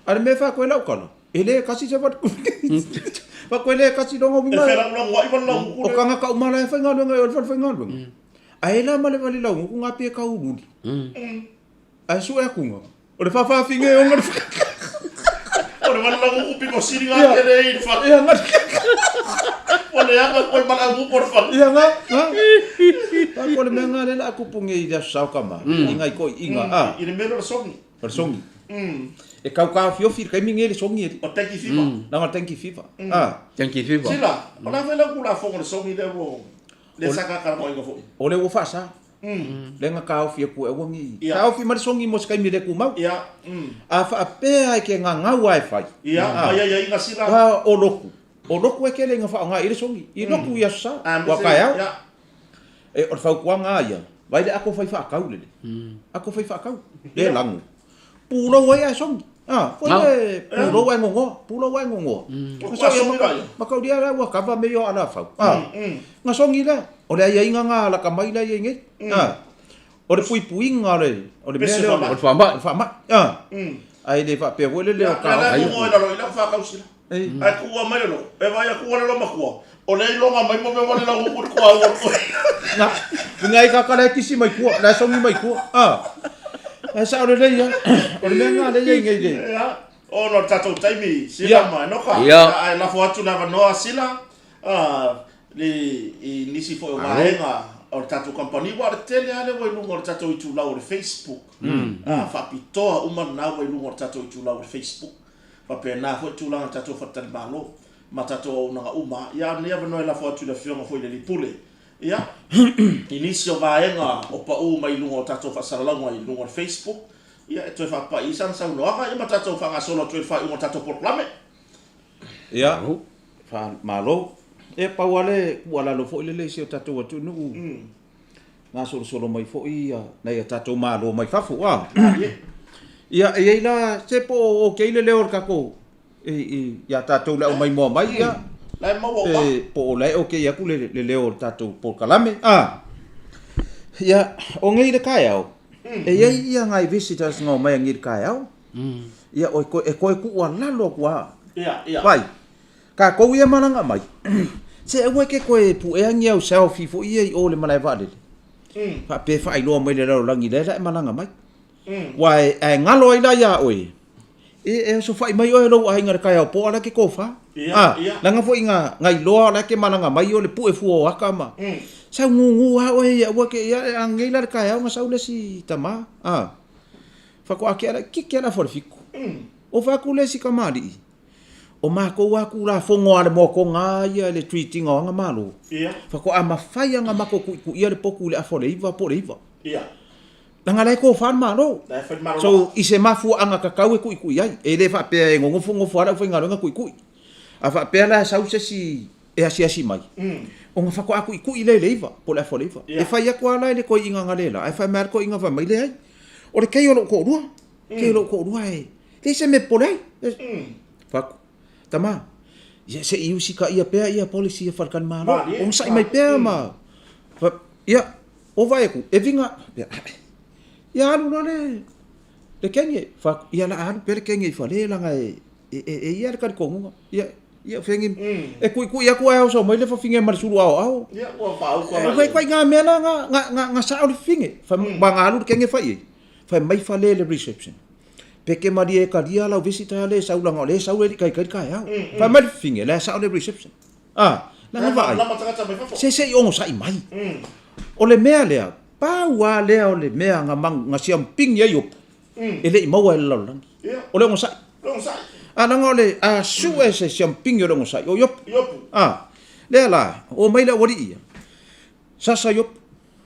A le mea fa koe lau kala. E le kasi se vat. Fa koe le kasi longa winga.
E fela ulangu ai Valelauguku.
O kanga ka umala e fai ngaluenga e o le fai ngaluenga. A e la ma le Valelauguku ngā pie ka ululi. Ae sue akunga. O le whawhawhinga e onga le
O le Valelauguku piko siri ngā kere i le whare.
Ia ngā.
O le anga koe malanguku o le whare.
Ia ngā. Ngā. Pa ko le mea ngā le la akupunge i le aso sao kama. I ngai koi inga. A.
I le mea le songi.
O le songi. E kau ka fiofi le kaimi nge le songi e.
O tenki fiva.
Nanga tenki fiva. A.
Tenki fiva.
Sila, o la whela kula fongo le songi le wo. Le saka ka mo inga foi.
O le ua whaasa. Le nga ka ofi e ku e wangi. Ka ofi ma le songi mo se kaimi le ku mau.
Ia.
A whaapea e ke ngā ngau ai whai.
Ia, ai ai ai nga sila.
A o loku. O loku e kele nga wha i le songi. I loku i aso sa. Wa kai au. E o le whaukuanga ia. Vai le ako whai whaakau lele. Ako whai whaakau. Le langu. Pūrou ai ai songi. Ah, foi le pūrou ai ngongoa. Pūrou ai ngongoa. Makauria la ua kava me yo ala whau. Ah. Nga songi la. O le ai inga ngā laka mai la i ngai. Ah. O le pui puinga o le o le mea le o
le whamai.
O le whamai. Ah. Ai le whapea le le o ka.
Ai le o i la whakau sila. Ai kua mai lo. E vai a kua le lo makua. O le ilonga mai mo me wale la uku kua ua koe.
Na, ngai ka kala kisi mai kua, la songi mai kua. Ah. Ai sa o le ia. O le mea ngā le ia ngai le.
Ia. O no tatou taimi sila mai no ka. Ai la fo atu la vanoa sila. Ah, le i nisi fo o vaenga o le tatou company wa le tele ale wa ilunga o le tatou itulau o le Facebook. Ah, whapitoa uma na wa ilunga o le tatou itulau o le Facebook. Whapea foi tūlanga tatou whatari malo. Ma tatou au nanga uma. Ia nea vanoa la fo atu le fionga foi le lipule. Ia, i nisi o vaenga o pa u mai lunga o tatou whasalalauga i lunga o le Facebook. Ia, e toe whapai isa na saunoaga. Ia ma tatou whangasolo atu e whai unga tatou polokalame.
Ia, wha malo. E pauale kua lalo foi le le se o tatou atu nuu. Ngā solo solo mai foi ia, nei a tatou malo mai fafu. Ah. Ia, e ei la, se po o kei le leo o le kako. E ia tatou le au mai moa mai ia.
La e maua o
E po o lae o kei aku le leo o le tatou polokalame. Ah. Ia, o ngei le kaeao. E iai ia ngai visitors ngau mai ngi le kaeao. Ia, o e koe ku ua lalo kua.
Ia, ia.
Vai. Ka kou ia malanga mai. Se e ke koe pu e angi au selfie fo ia i o le malae vaalele. Fa pe fa iloa mai le lalolagi le la e malanga mai. Wa e ngalo ai la ia oe. E so fai mai oe lou ainga le kaeao po ala ke kofa.
Ia, ia.
Langa fo inga ngai loa la ke malanga mai o le pu e fua o aka ma. Sau ngungu ha oe ia ua ke ia angei la le kaeao nga sau le si tama. Ah. Fa ko ake ala kike ala fo le fiku. O fa ku le si kamali. O mākou aku la fongo ale mo ko ngā ia le treatinga o anga malo.
Ia.
Fa ko ama whai anga mako ku ku ia le poku le afo le iwa po le iwa.
Ia.
Nanga lai ko whan malo.
La e whai malo.
So i se mafu anga kakau e kui kui ai. E le whapea e ngongofo ngofo ala whai ngaronga kui kui. A whapea la sau se si e asi asi mai. O ngā whako aku i kui le le iwa, po le afo le iwa.
Ia.
E whai aku ala e le koi inga ngale la. E whai mea ko inga whai mai le ai. O le kei o lo ko rua. Kei o lo ko rua e. Le se me pole ai. Whaku. Tama. Ia se i usi ka ia pea ia policy ia wharkan malo. O sai mai pea ma. Ia, o vai aku. E vinga. Ia alu la le kenge. Whaku. Ia la alu pere kenge i whale langa e ia le karikongunga. Ia, ia whengi. E kui kui aku ai au sau mai le whawhinge ma le sulu ao ao.
Ia, ua whaau kua
E whai ngā mea la ngā sao le whinge. Whai ma ngā alu le kenge whai e. Whai mai whale le reception. Peke marie karia lau visita le saulanga le sau le kai kai kai au. Whai mai le whinge le sao le reception. Ah, la ngā vaai.
Lama tangata mai fafo.
Se se i ongo sai mai. O le mea lea, pāua lea o le mea ngā mang, ngā siam ping ia iopu. E le i maua e le lalolagi.
Ia.
O le ongo sai.
Longo sai.
A nanga o le a su e se siam ping o le ongo sai o iopu.
Iopu.
Ah, lea la, o mai le awari ia. Sasa iopu,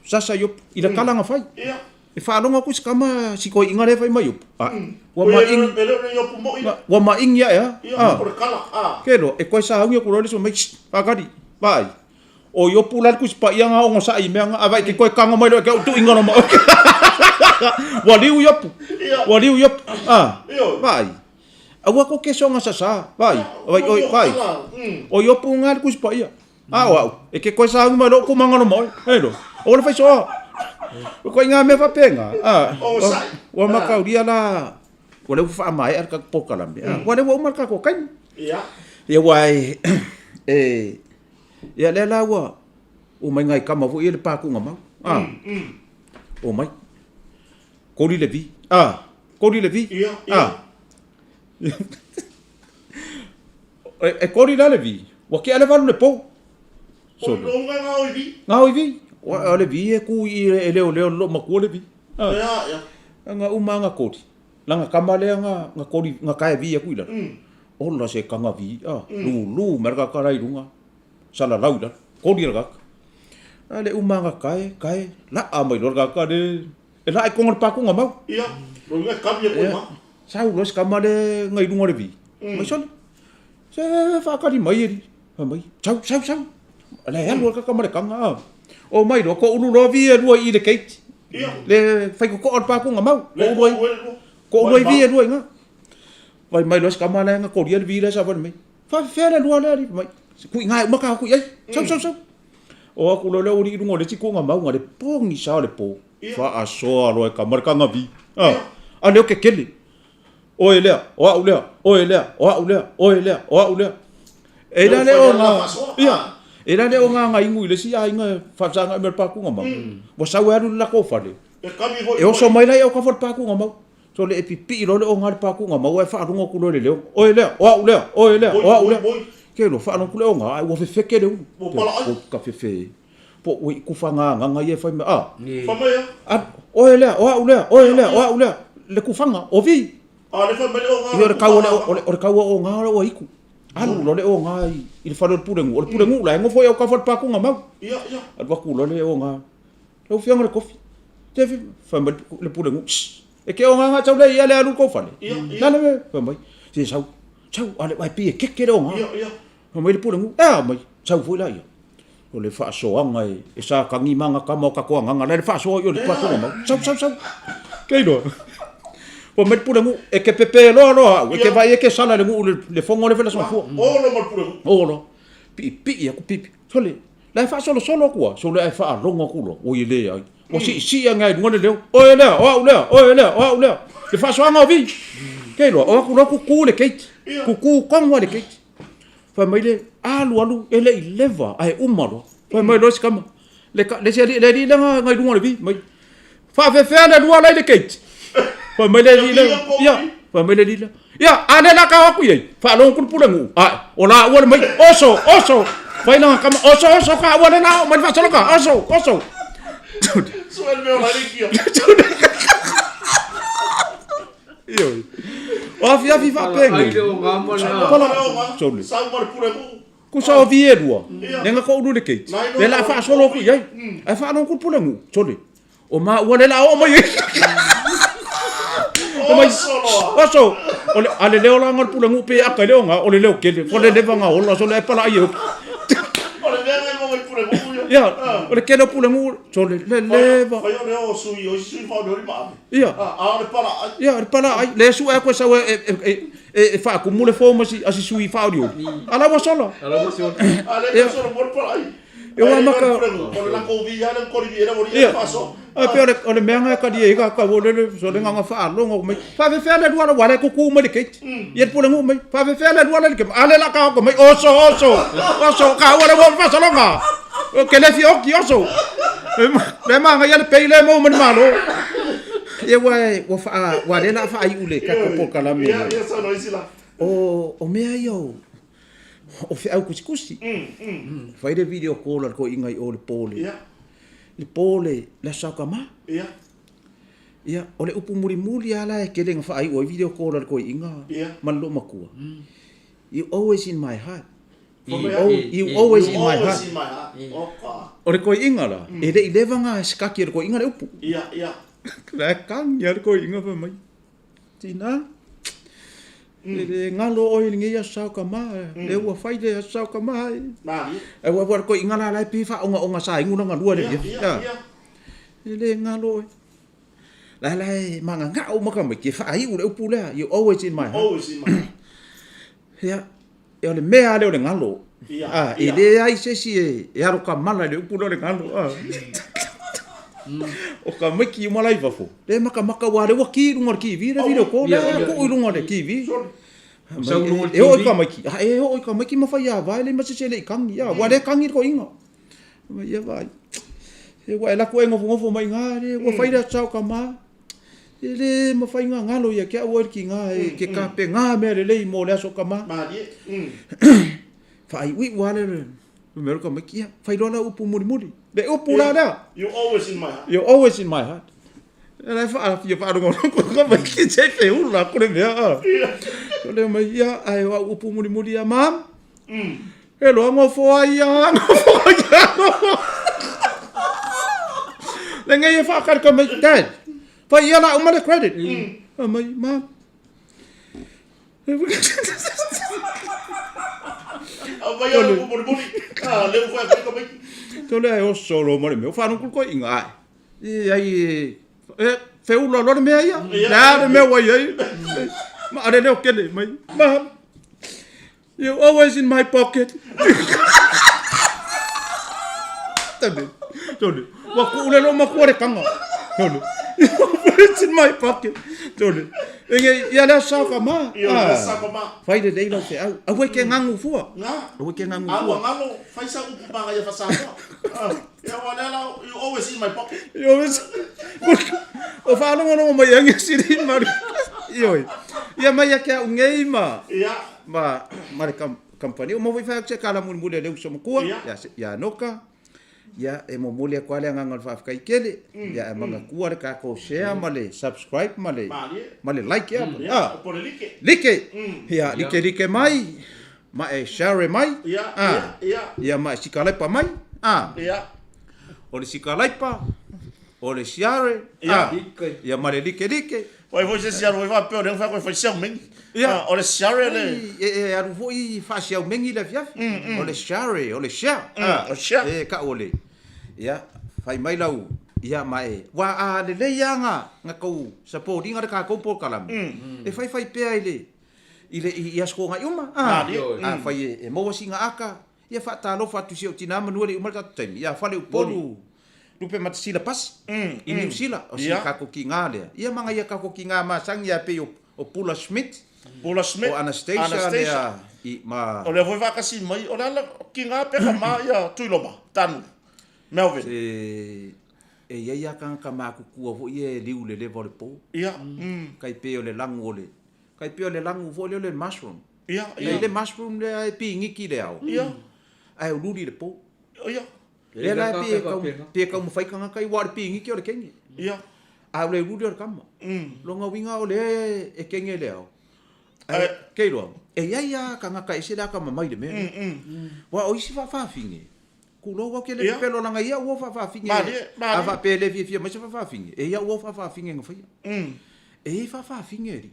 sasa iopu, i le kalanga whai.
Ia.
E whaalonga ku sikama si koi inga le whai mai iopu. Ah, ua ma
E
ing,
le le iopu mo ia.
ua ma ing ia ea.
Ia,
Ah.
o le kala. Ah.
Ke lo, e koe sa haungi ku roli so mai, whakari, vai. O iopu la ku sipa ia ngā ongo sa i mea ngā, awai ke koe kanga mai lo e ke utu inga no ma. Wa liu iopu.
Ia.
Wa liu iopu. Ah.
Ia.
Vai. Aua ko keso ngā sasa. Vai. Vai, oi, vai. O iopu ngā ku sipa ia. Ah, o au. E ke koe sa haungi mai lo ku manga no mai. Hei lo. O le faisoa. O koiga mea faapena. Ua mataulia la ua lea ua faamaea le tatou polokalame. Ua lea ua uma le tatou taimi. Ia aua e ia lea la ua omai nai tama foi ia le pa tuugamau. Omai. Koli le vi. Koli le vi. E koli la le vi, ua tea le 8 le po.
Sole. Ngao i vi.
Ngao i vi. O le vi e ku i e leo leo lo matua le vi.
Ia, ia.
Nga uma nga koli. La nga kama lea nga nga koli nga kae vi aku i lalo. Ola se kanga vi. Lu lu me ka kara i lunga. Sala lau i lalo. Koli la kaka. A le uma nga kae, kae. La a mai loa kaka le. E la e konga le pakunga mau.
Ia. Lo nga kami e koe ma.
Sau loa se kama le ngai lunga le vi. Mai sole. Se whaakari mai eri. Fai mai, sau, sau, sau. Le alu al kaka ma le kanga. A. O mai loa, ko ulu loa vi e lua i le keiti.
Ia.
Le whaikoko o le pākunga mau.
Le
Ko ulu ai,
ko ulu.
ko ulu ai vi e lua i ngā. Vai mai loa se kama le nga koria le vi le sa mai. Whawhea le lua le ari mai. Se kui ngā e umaka kui ai. Sau, sau, sau. O aku loa le uri i lunga o le tiki o ngā maunga le pongi sa o le pō.
Ia.
Whaasoa loa e kama le kanga vi. A, a leo ke kele. Oe lea, o au lea, oe lea, o au lea, oe lea, o au lea. E la le o ngā, ia, e la le o ngā ngā ingu i le si aiga e whaasanga i me le pākūnga mau. Ua sau e alu le lako o fale. E oso mai lai au ka fale pākūnga mau. So le e pipii loa le o ngā le pākūnga mau e whaalongo ku loa le leo. Oe lea, o au lea, oe lea, o au lea. Ke loa whaalongo ku le o ngā, ai ua fefeke le ulu. Po ka fefe. Po ua i kufa ngā nganga ia e whai mea. A, oe lea, o au lea, oe lea, o au lea. Le kufanga, o vi.
A le whai mai le o ngā.
Ia o le kau o le, o le kau o ngā o le ua iku. Alu loa le o ngā i le fale o le pulenuu. O le pulenuu la e nofo i au ka fale pākūnga mau.
Ia, ia.
Alu atu loa le o ngā. Lau afioga le kofi. Te fi, whai mai le pulenuu. Shh. E ke o ngā ngā tau le ia le alu kou fale.
Ia, ia.
Nā le me, whai mai. Se sau, sau, a le vai pi e keke le o ngā.
Ia, ia.
Whai mai le pulenuu. Ea mai, sau foi la ia. O le faasoaga e sa kagi ma nga kama o ka koagaga la le faasoa i o le tuatoga mau. Sau, sau, sau. Kei loa. Ua mai le pule nuu, e ke pepe loa loa au, e ke vai e ke sala le nuu le fongo le fela songafua.
Olo ma le pule nuu.
Olo. Pii pii aku pipi. Sole, la e faasolosolo aku a, sole ai faalogo aku loa, oi e le ai. Ua siisii age ai luga le leo. Oe lea, o au lea, oe lea, o au lea. Le faasoaga o vi. Kei loa, o aku loa kuku le keiti. Kuku kongo le keiti. Fai mai le alu alu e le i leva ae uma loa. Fai mai loa si kama. Le ka, le si alii, le alii lea nga, nga i luga o le vi, mai. Faafefea le lua la i le keiti. Fai mai le alii lea, ia, fai mai le alii lea. Ia, a le la ka o aku i ai. Faalogo ku le pule nuu. Ae, o la ua le mai, oso, oso. Fai langa kama, oso, oso, ka ua le la o mai le faasologa, oso, oso.
Sue le mea o la i le kia.
Ioe. O afiafi faapenei.
Ai le o ngā ma le
Pala, sole.
Sau ma le pule nuu.
Ku sa o vi e lua. Le nga ko ulu le keiti. Le la faasolo ku iai. Ai faalogo ku le pule nuu. Sole. O ma ua le la oo mai ai. O mai. Oso. O le a le leo la nga le pule nuu pe aka i le o nga o le leo kele. Fo le leva nga ola sole ai pala ai e oki.
O le mea ngai mo mai pule nuu ia.
Ia, o le kele o pule nuu sole le leva.
Fai o leo o sui o isi sui whaoni ma ave.
Ia.
A o le pala ai.
Ia, le pala ai. Le sue aku e sau e faakumu le form a si sui faaolioli. Ala ua sola.
Ala ua sola.
A le ua sola mo le pala ai.
E ua maka.
O le lako vi ia le kori vi e le mori e faasoa.
Ai pe o le mea ngai kali e ka ka wo le so le nganga faalogo mai. Faafefea le lua la wale kuku mai le keiti. Ia le pule nuu mai. Faafefea le lua la le ke. Ale la ka oko mai. Oso, oso. Oso ka ua le ua faasologa. O ke le fi oki oso. Le ma ngai le pei le mo mai malo. Ia ua ua faa ua le la faa iu le ka ko kalame.
Ia ia sa no isi la.
O mea ia o o feau kusikusi. Fai le video call a le koiga i o le po le.
Ia.
Le po le le aso ka ma.
Ia.
Ia, o le upu mulimuli lava la e kele na faaiu ai video call a le koiga ma le loomatua. You always in my heart. You always in my heart. O le koiga la, e le i leva nga sikaki e le koiga le upu.
Ia, ia.
La e kagi lava le koiga fai mai. Tina, e le galo oe i lenei aso sao ka ma, le ua fai le aso sao ka ma. Ai ua ua le koiga la la e pi faaogaoga sa ingu langa lua le
Ia, ia, ia.
E le galo oe. La la e magagao uma tamaiti e faaiu le upu lea, you always in my heart.
Always in my heart.
Ia, e o le mea lea o le galo.
Ia,
Ah, e
ia.
leai se isi e alo kamala i le upu lea o le galo. Ah. O ka maiki uma la i fafo. Le makamaka ua le ua ki i luga o le TV le video call. Le tuu i luga o le TV. E oo i ka maiki. E oo i ka maiki ma fai ava e le ma se se le i kangi. Ua le kangi le koiga. Mai ia vai. E ua e laku e ngofongofo mai ngā le ua fai le sao ka ma. E le mafai ngā ngalo ia ke au e ki ngā e ke kape ngā mea lelei mo le aso ka ma. Whaaiuiu lava lea le mea o le tamaiti, ia, fai loa lau upu mulimuli. Le upu la lea.
You're always in my heart.
You're always in my heart. Ela e whaafia whaalongolongo ka maiki te te hula ko le mea. A. Ko le mai ia, ai o au upu mulimuli ia, mam. E loa ngofo ai ia, ngofo ai ia, ngofo. Le ngai e whaakari ka mai, dad, fai ia la uma le credit. A mai, mam.
Aumai au upu mulimuli. Ah, le ufu e ka maiki.
Tole ai o solo mo le mea. O whanau koi inga ai. E ai e feula loa le mea ia. Le a le mea ua i ai. Ma are leo kele mai. Ma You always in my pocket. Tane. Tole. Ua kuu le loma kua le kanga. Tole. You always in my pocket. Tole. Enge ia lea sao ka ma.
Ia lea sao ka ma.
Fai le lei lau te au. Aua ke ngangu fua.
Nga.
Aua ke ngangu fua.
Aua ngalo fai sa upu manga ia whasamoa. Ia wa lea lau, you always in my pocket.
You always. O whaalongolongo mai angi siri maru. Ioi. Ia mai a ke au ngei ma.
Ia.
Ma, ma le company. O maua i whai atu se kala mulimuli a le uso makua.
Ia.
Ia, ia Noka. Ia, e momoli atu lava le agaga o le faafetai tele. Ia, e manatua le tatou share ma le subscribe ma le, ma le like ia.
Ia, po o le like.
Like. Ia, like like mai, ma e share mai.
Ia, ia, ia.
Ia, ma e sikalaipa mai.
Ia.
O le sikalaipa, o le share, ia ma le like like.
Oi foi se isi alu foi faapea o lea na fai atu e fai siaumegi.
Ia.
O le share le.
E, e alu foi faasiaumegi le afiafi. O le share, o le share.
O share.
E kau o le. Ia, fai mai lau, ia ma e, ua a lelei lava nga, nga tou support ina le tatou polokalame. E faifai pea i le, i le, i aso togai uma. A fai e, e maua sina aka, Ia faatalofa atu i si ou tinā manu alii uma le tatou taimi, ia Faleupolu Lupematasila Pasi i Niu Sila, o si tatou kigā lea. Ia magaia tatou kigā masani ia pei o Pula Schmidt,
Pula Schmidt,
o Anastasia lea i ma.
O lea foi faatasi mai, o le ala kigā pe ka ia Tuiloma, Tanu, Melvin.
E, e i ai lava tagata matutua foi ia e liu i le leva o le po.
Ia.
Tai pei o le lagu o le, tai pei o le lagu foi lea o le mushroom.
Ia, ia.
Nei le mushroom lea e piniki le ao.
Ia.
Ae ululi i le po.
Ia.
Lea la e pei e tau, pei e taumafai tagata i ua o le piniki o le kenge.
Ia.
A o le ululi o le kama. Lona uiga o lea e kenge le ao. Ae, kei loa, e i ai lava tagata ese le akamamai i le mea lea. Aua o isi faafafine, Kulou au ke le pepelo langa ia ua faafaafine. A faapea e le fiafia mai se faafaafine, e ia ua faafaafine na faia. E i faafaafine alii.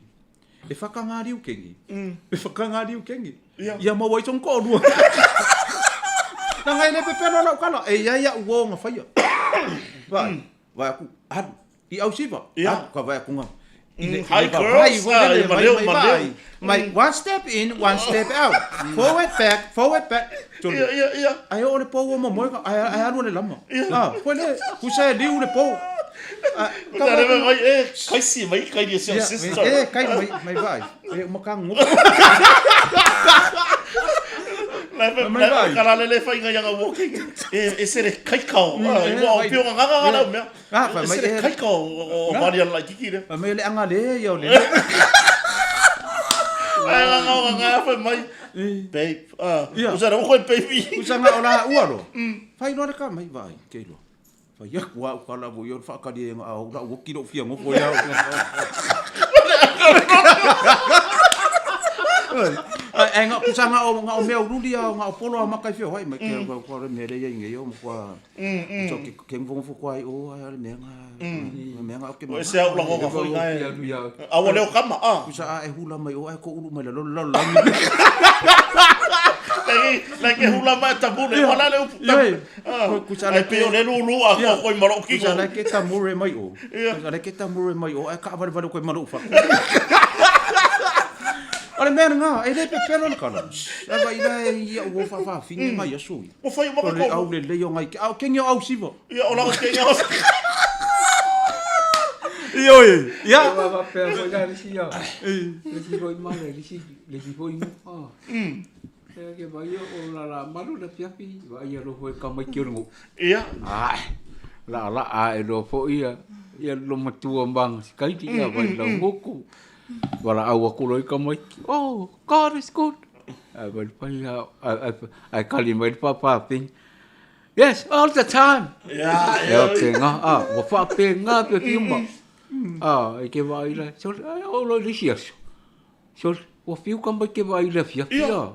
E whakangāriu kengi. E whakangāriu kengi. Ia mau ai tong koʻolua. Langa e le pepelo lau kala. E ia ia ua nga faia. Vai, vai aku, alu. I au siva. Alu, ka vai aku nga.
Hi girls,
vai, vai, vai, mai, one step in, one step out. Forward, back, forward, back.
Ia, ia, ia.
Ai o le pou o momoe, ai, ai alu le lama. Ah, koe le, kusa e liu le pou.
Ka le mai, e, kai si mai, kai ni si sister.
E, kai mai, mai vai. E, uma ka ngo.
Lai pe, lai ka la le le whai ngai anga walking. E, e se le kai kao. Ua o pio nga nga nga lau mea.
Ah, fai mai
e se le kai kao o Maria lai kiki lea.
Fai mai o le anga le ia o le.
Ai nga nga nga nga fai mai. Babe. Ah, usa ra koe baby.
Usa nga o la ua lo. Fai loa le ka mai vai, kei loa. Fai aku au ka lavo i o le whaakari e ngā au lau oki lou fia ngofo i au. Ai ngā kusa ngā o ngā o mea uruli a ngā o polo a makai whio hai mai ke kua kua re mea le ia inge i o kua so ke ke ngofo ngofo kua i o ai le mea ngā mea ngā o ke
O e se au lango ka foi ngai. Aua leo kama a.
Kusa a e hula mai o ai ko ulu mai la lolo lolo langi.
Lagi lagi hula mai tamure wala le upu.
Kusa
le pe o le lulu a ko koi malo ki.
Kusa le ke tamure mai o. Kusa le ke tamure mai o ai ka vale vale koi malo fa. O le mea nga e le pepelo le kala. Lava ila e ia o fa fa finge mai aso.
O fai o maka
ko. Au le le o ngai au kengi au siva.
Ia o la kengi au.
Ioe, ia.
Ua faapea foi la le isi ia. Le isi foi mala, le isi, le isi foi nuu. Ia ke vai o la la malu le afiafi, vaai loa foi tamaiti o le nuu.
Ia.
Ae, laalaa ae loa foi ia, ia le loomatua ma sikaiti ia vai lau moku. Valaau atu loa i tamaiti, oh, God is good. Ae vai le pai, ae tali mai le faafafine, yes, all the time.
Ia,
ia. E faapena, a, ua faapena afiafi uma. A, e te vaai la, sole, ai oo loa i le isi aso, sole, ua fiu tamaiti e vaai i le afiafi, a.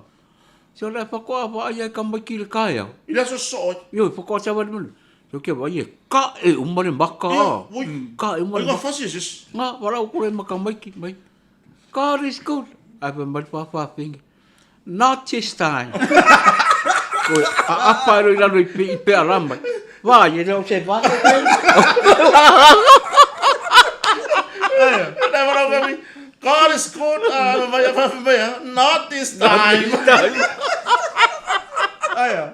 Sole, ae faatoa vaai lava i tamaiti i le taeao.
I le aso sosoo ai.
Ioe, faatoa savali mai. Ou te vaai e kae uma le maka, a. Kae uma le
maka. Ai fasi e se isi.
Na, valaau atu loa ma tamaiti mai. God is good. Ae fai mai le faafafine, Not this time. Oi, aapa ai loa i lalo i i peala mai. Vaai, e le o se vale lenei.
Nā wala kami. God is good. Ah, mai a mai a. Not this time.
Aia.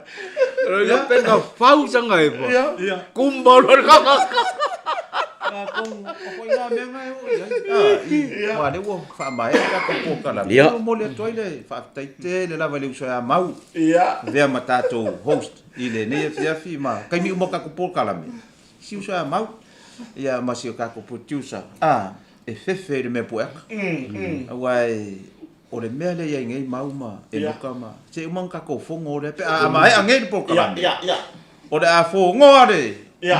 Ia pena fausanga e pa.
Ia.
Ia.
Kumba o le kaka.
Tatou o koe ngā mea ngā e oo i ai. Ah, Ua lea ua faamaea tatou polokalame.
Ia.
E momoli atu ai le faafetai tele lava i le uso ia Mau.
Ia.
Avea ma tatou host i lenei afiafi ma taimi uma o tatou polokalame. Si uso ia Mau. Ia ma si o tatou producer. Ah, e fefe i le mea pueaka. Aua e o le mea lea i ai nei Mau ma Enoka ma se uma ona tatou fono lea pe a maea nei le polokalame.
Ia, ia, ia.
O le a fonoa le
Ia.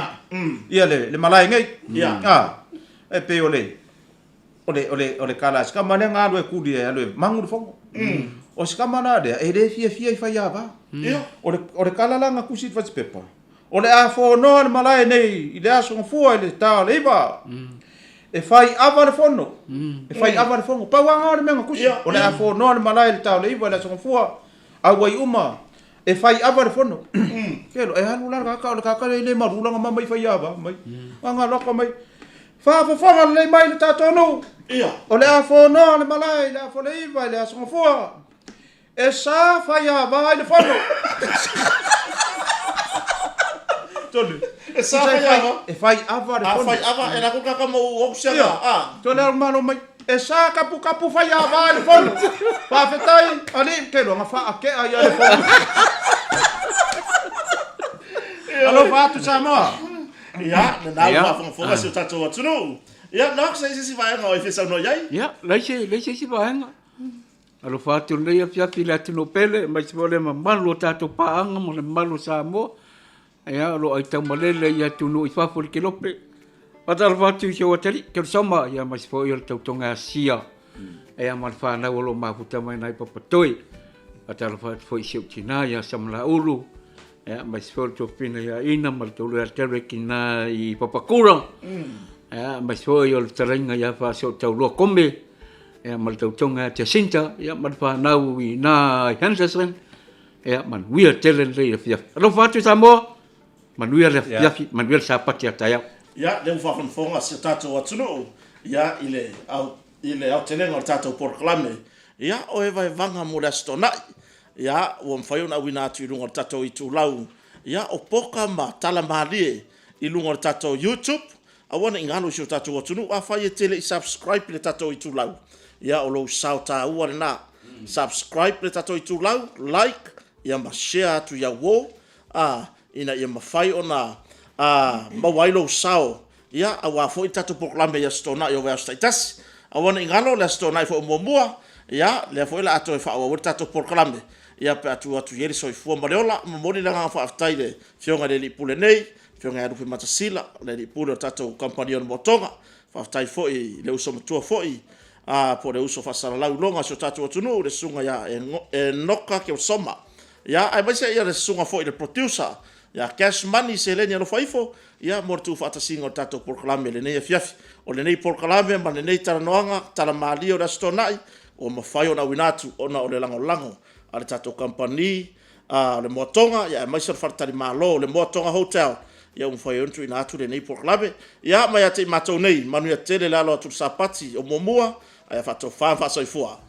Ia le le malae nei.
Ia.
A e pei o le o le o le o le kala a si tama lea na alu e kuli e alu e magu le fono. O si tama la lea e le fiafia i faiava.
Ia.
O le o le kala la na tusi i le fasipepa. O le a fonoa le malae nei i le aso gafua i le ta o le 9. E fai ava le fono. E fai ava le fono. Pau lava na o le mea na tusi. O le a fonoa le malae i le ta o le 9 i le aso gafua. Auai uma e fai ava le fono. Kelo, e alu la le kaka, o le kaka lea e le malu lana mama i fai ava mai. Aga loka mai, faafofoga lelei mai le tatou nuu.
Ia.
O le a fonoa le malae i le afa o le 9 i le aso gafua. E sa fai ava ai le fono. Tolu.
E sa fai ava.
E fai ava le fono.
A fai ava, e la ku kaka mo u okusianga.
Ia.
A.
Tolu alu malo mai. E sa kapukapu fai ava i le fono. Faafetai, alii, kelo anga faakea ia le fono. Alofa atu Samoa.
Ia, lena ua
Ia.
faafogafoga si o tatou atunuu. Ia, Knox, e i ai se isi vaega o e fia saunoa i ai?
Ia, leai se, leai se isi vaega. Alofa atu lenei afiafi i le atunuu pele, aemaise foi o le mamalu o tatou paaga ma le mamalu o Samoa. Ia, o lo o aitaumalele i atunuu i fafo i le Kelope. Faatalofa atu i si ou atalii, Keresoma, ia aemaise foi o le tautoga Asia. Ia ma le fanau o lo o mafuta mai nai Papatoe. Faatalofa atu foi i si ou tinā ia Samalaulu, ia aemaise foi o le tuafafine ia Ina ma le taulu ia Derek i na i Papakura. Ia aemaise foi o le fetalaiga ia Faasootauloa Kome, ia ma le tautoga ia Jacinta, ia ma le fanau i na i Henderson. Ia, manuia tele lenei afiafi. Alofa atu Samoa, manuia le afiafi, manuia le Sapati a taeao.
Ia, lea ua faafogafoga si o tatou atunuu, ia, i le, au, i le aotelega o le tatou polokalame, ia, o e vaevaga mo le Aso Toonai. Ia, ua mafai ona auina atu i luga o le tatou itulau, ia, o poka ma tala malie i luga o le tatou YouTube, Aua ne i galo i si o tatou atunuu, afai e te le i subscribe i le tatou itulau, ia o lou sao taua lena. Subscribe le tatou itulau, like, ia ma share atu i au uo, a, ina ia mafai ona a, maua ai lou sao, ia, aua foi le tatou polokalame i Aso Toonai o Vaiaso Taitasi. Aua ne i galo le Aso Toonai foi o muamua, ia, lea foi o le a toe faaauau ai le tatou polokalame, ia, pe a tuu atu i ai le soifua ma le ola. Momoli le agaga faafetai i le Afioga i le Alii Pule nei, Afioga ia Lupematasila, o le alii pule o le tatou kamupani o le Moatoga. Faafetai foi i le uso matua foi, a, po o le uso faasalalau iloga o si o tatou atunuu, le susuga ia Enoka Keosoma. Ia, aemaise ia le susuga foi i le producer, ia Cash Money Seleni Alofa Ifo, ia, mo le tuufaatasiga o le tatou polokalame i lenei afiafi. O lenei polokalame ma lenei talanoaga, tala malie o le Aso Toonai, ua mafai ona auina atu ona o le lagolago a le tatou kamupani a o le Moatoga, ia aemaise o le faletalimalo o le Moatoga Hotel, ia ua mafai ai ona tuuina atu lenei polokalame. Ia, ma ia te i matou nei, manuia tele le alo atu i le Sapati o muamua, ae ia faatofa ma faasoifua.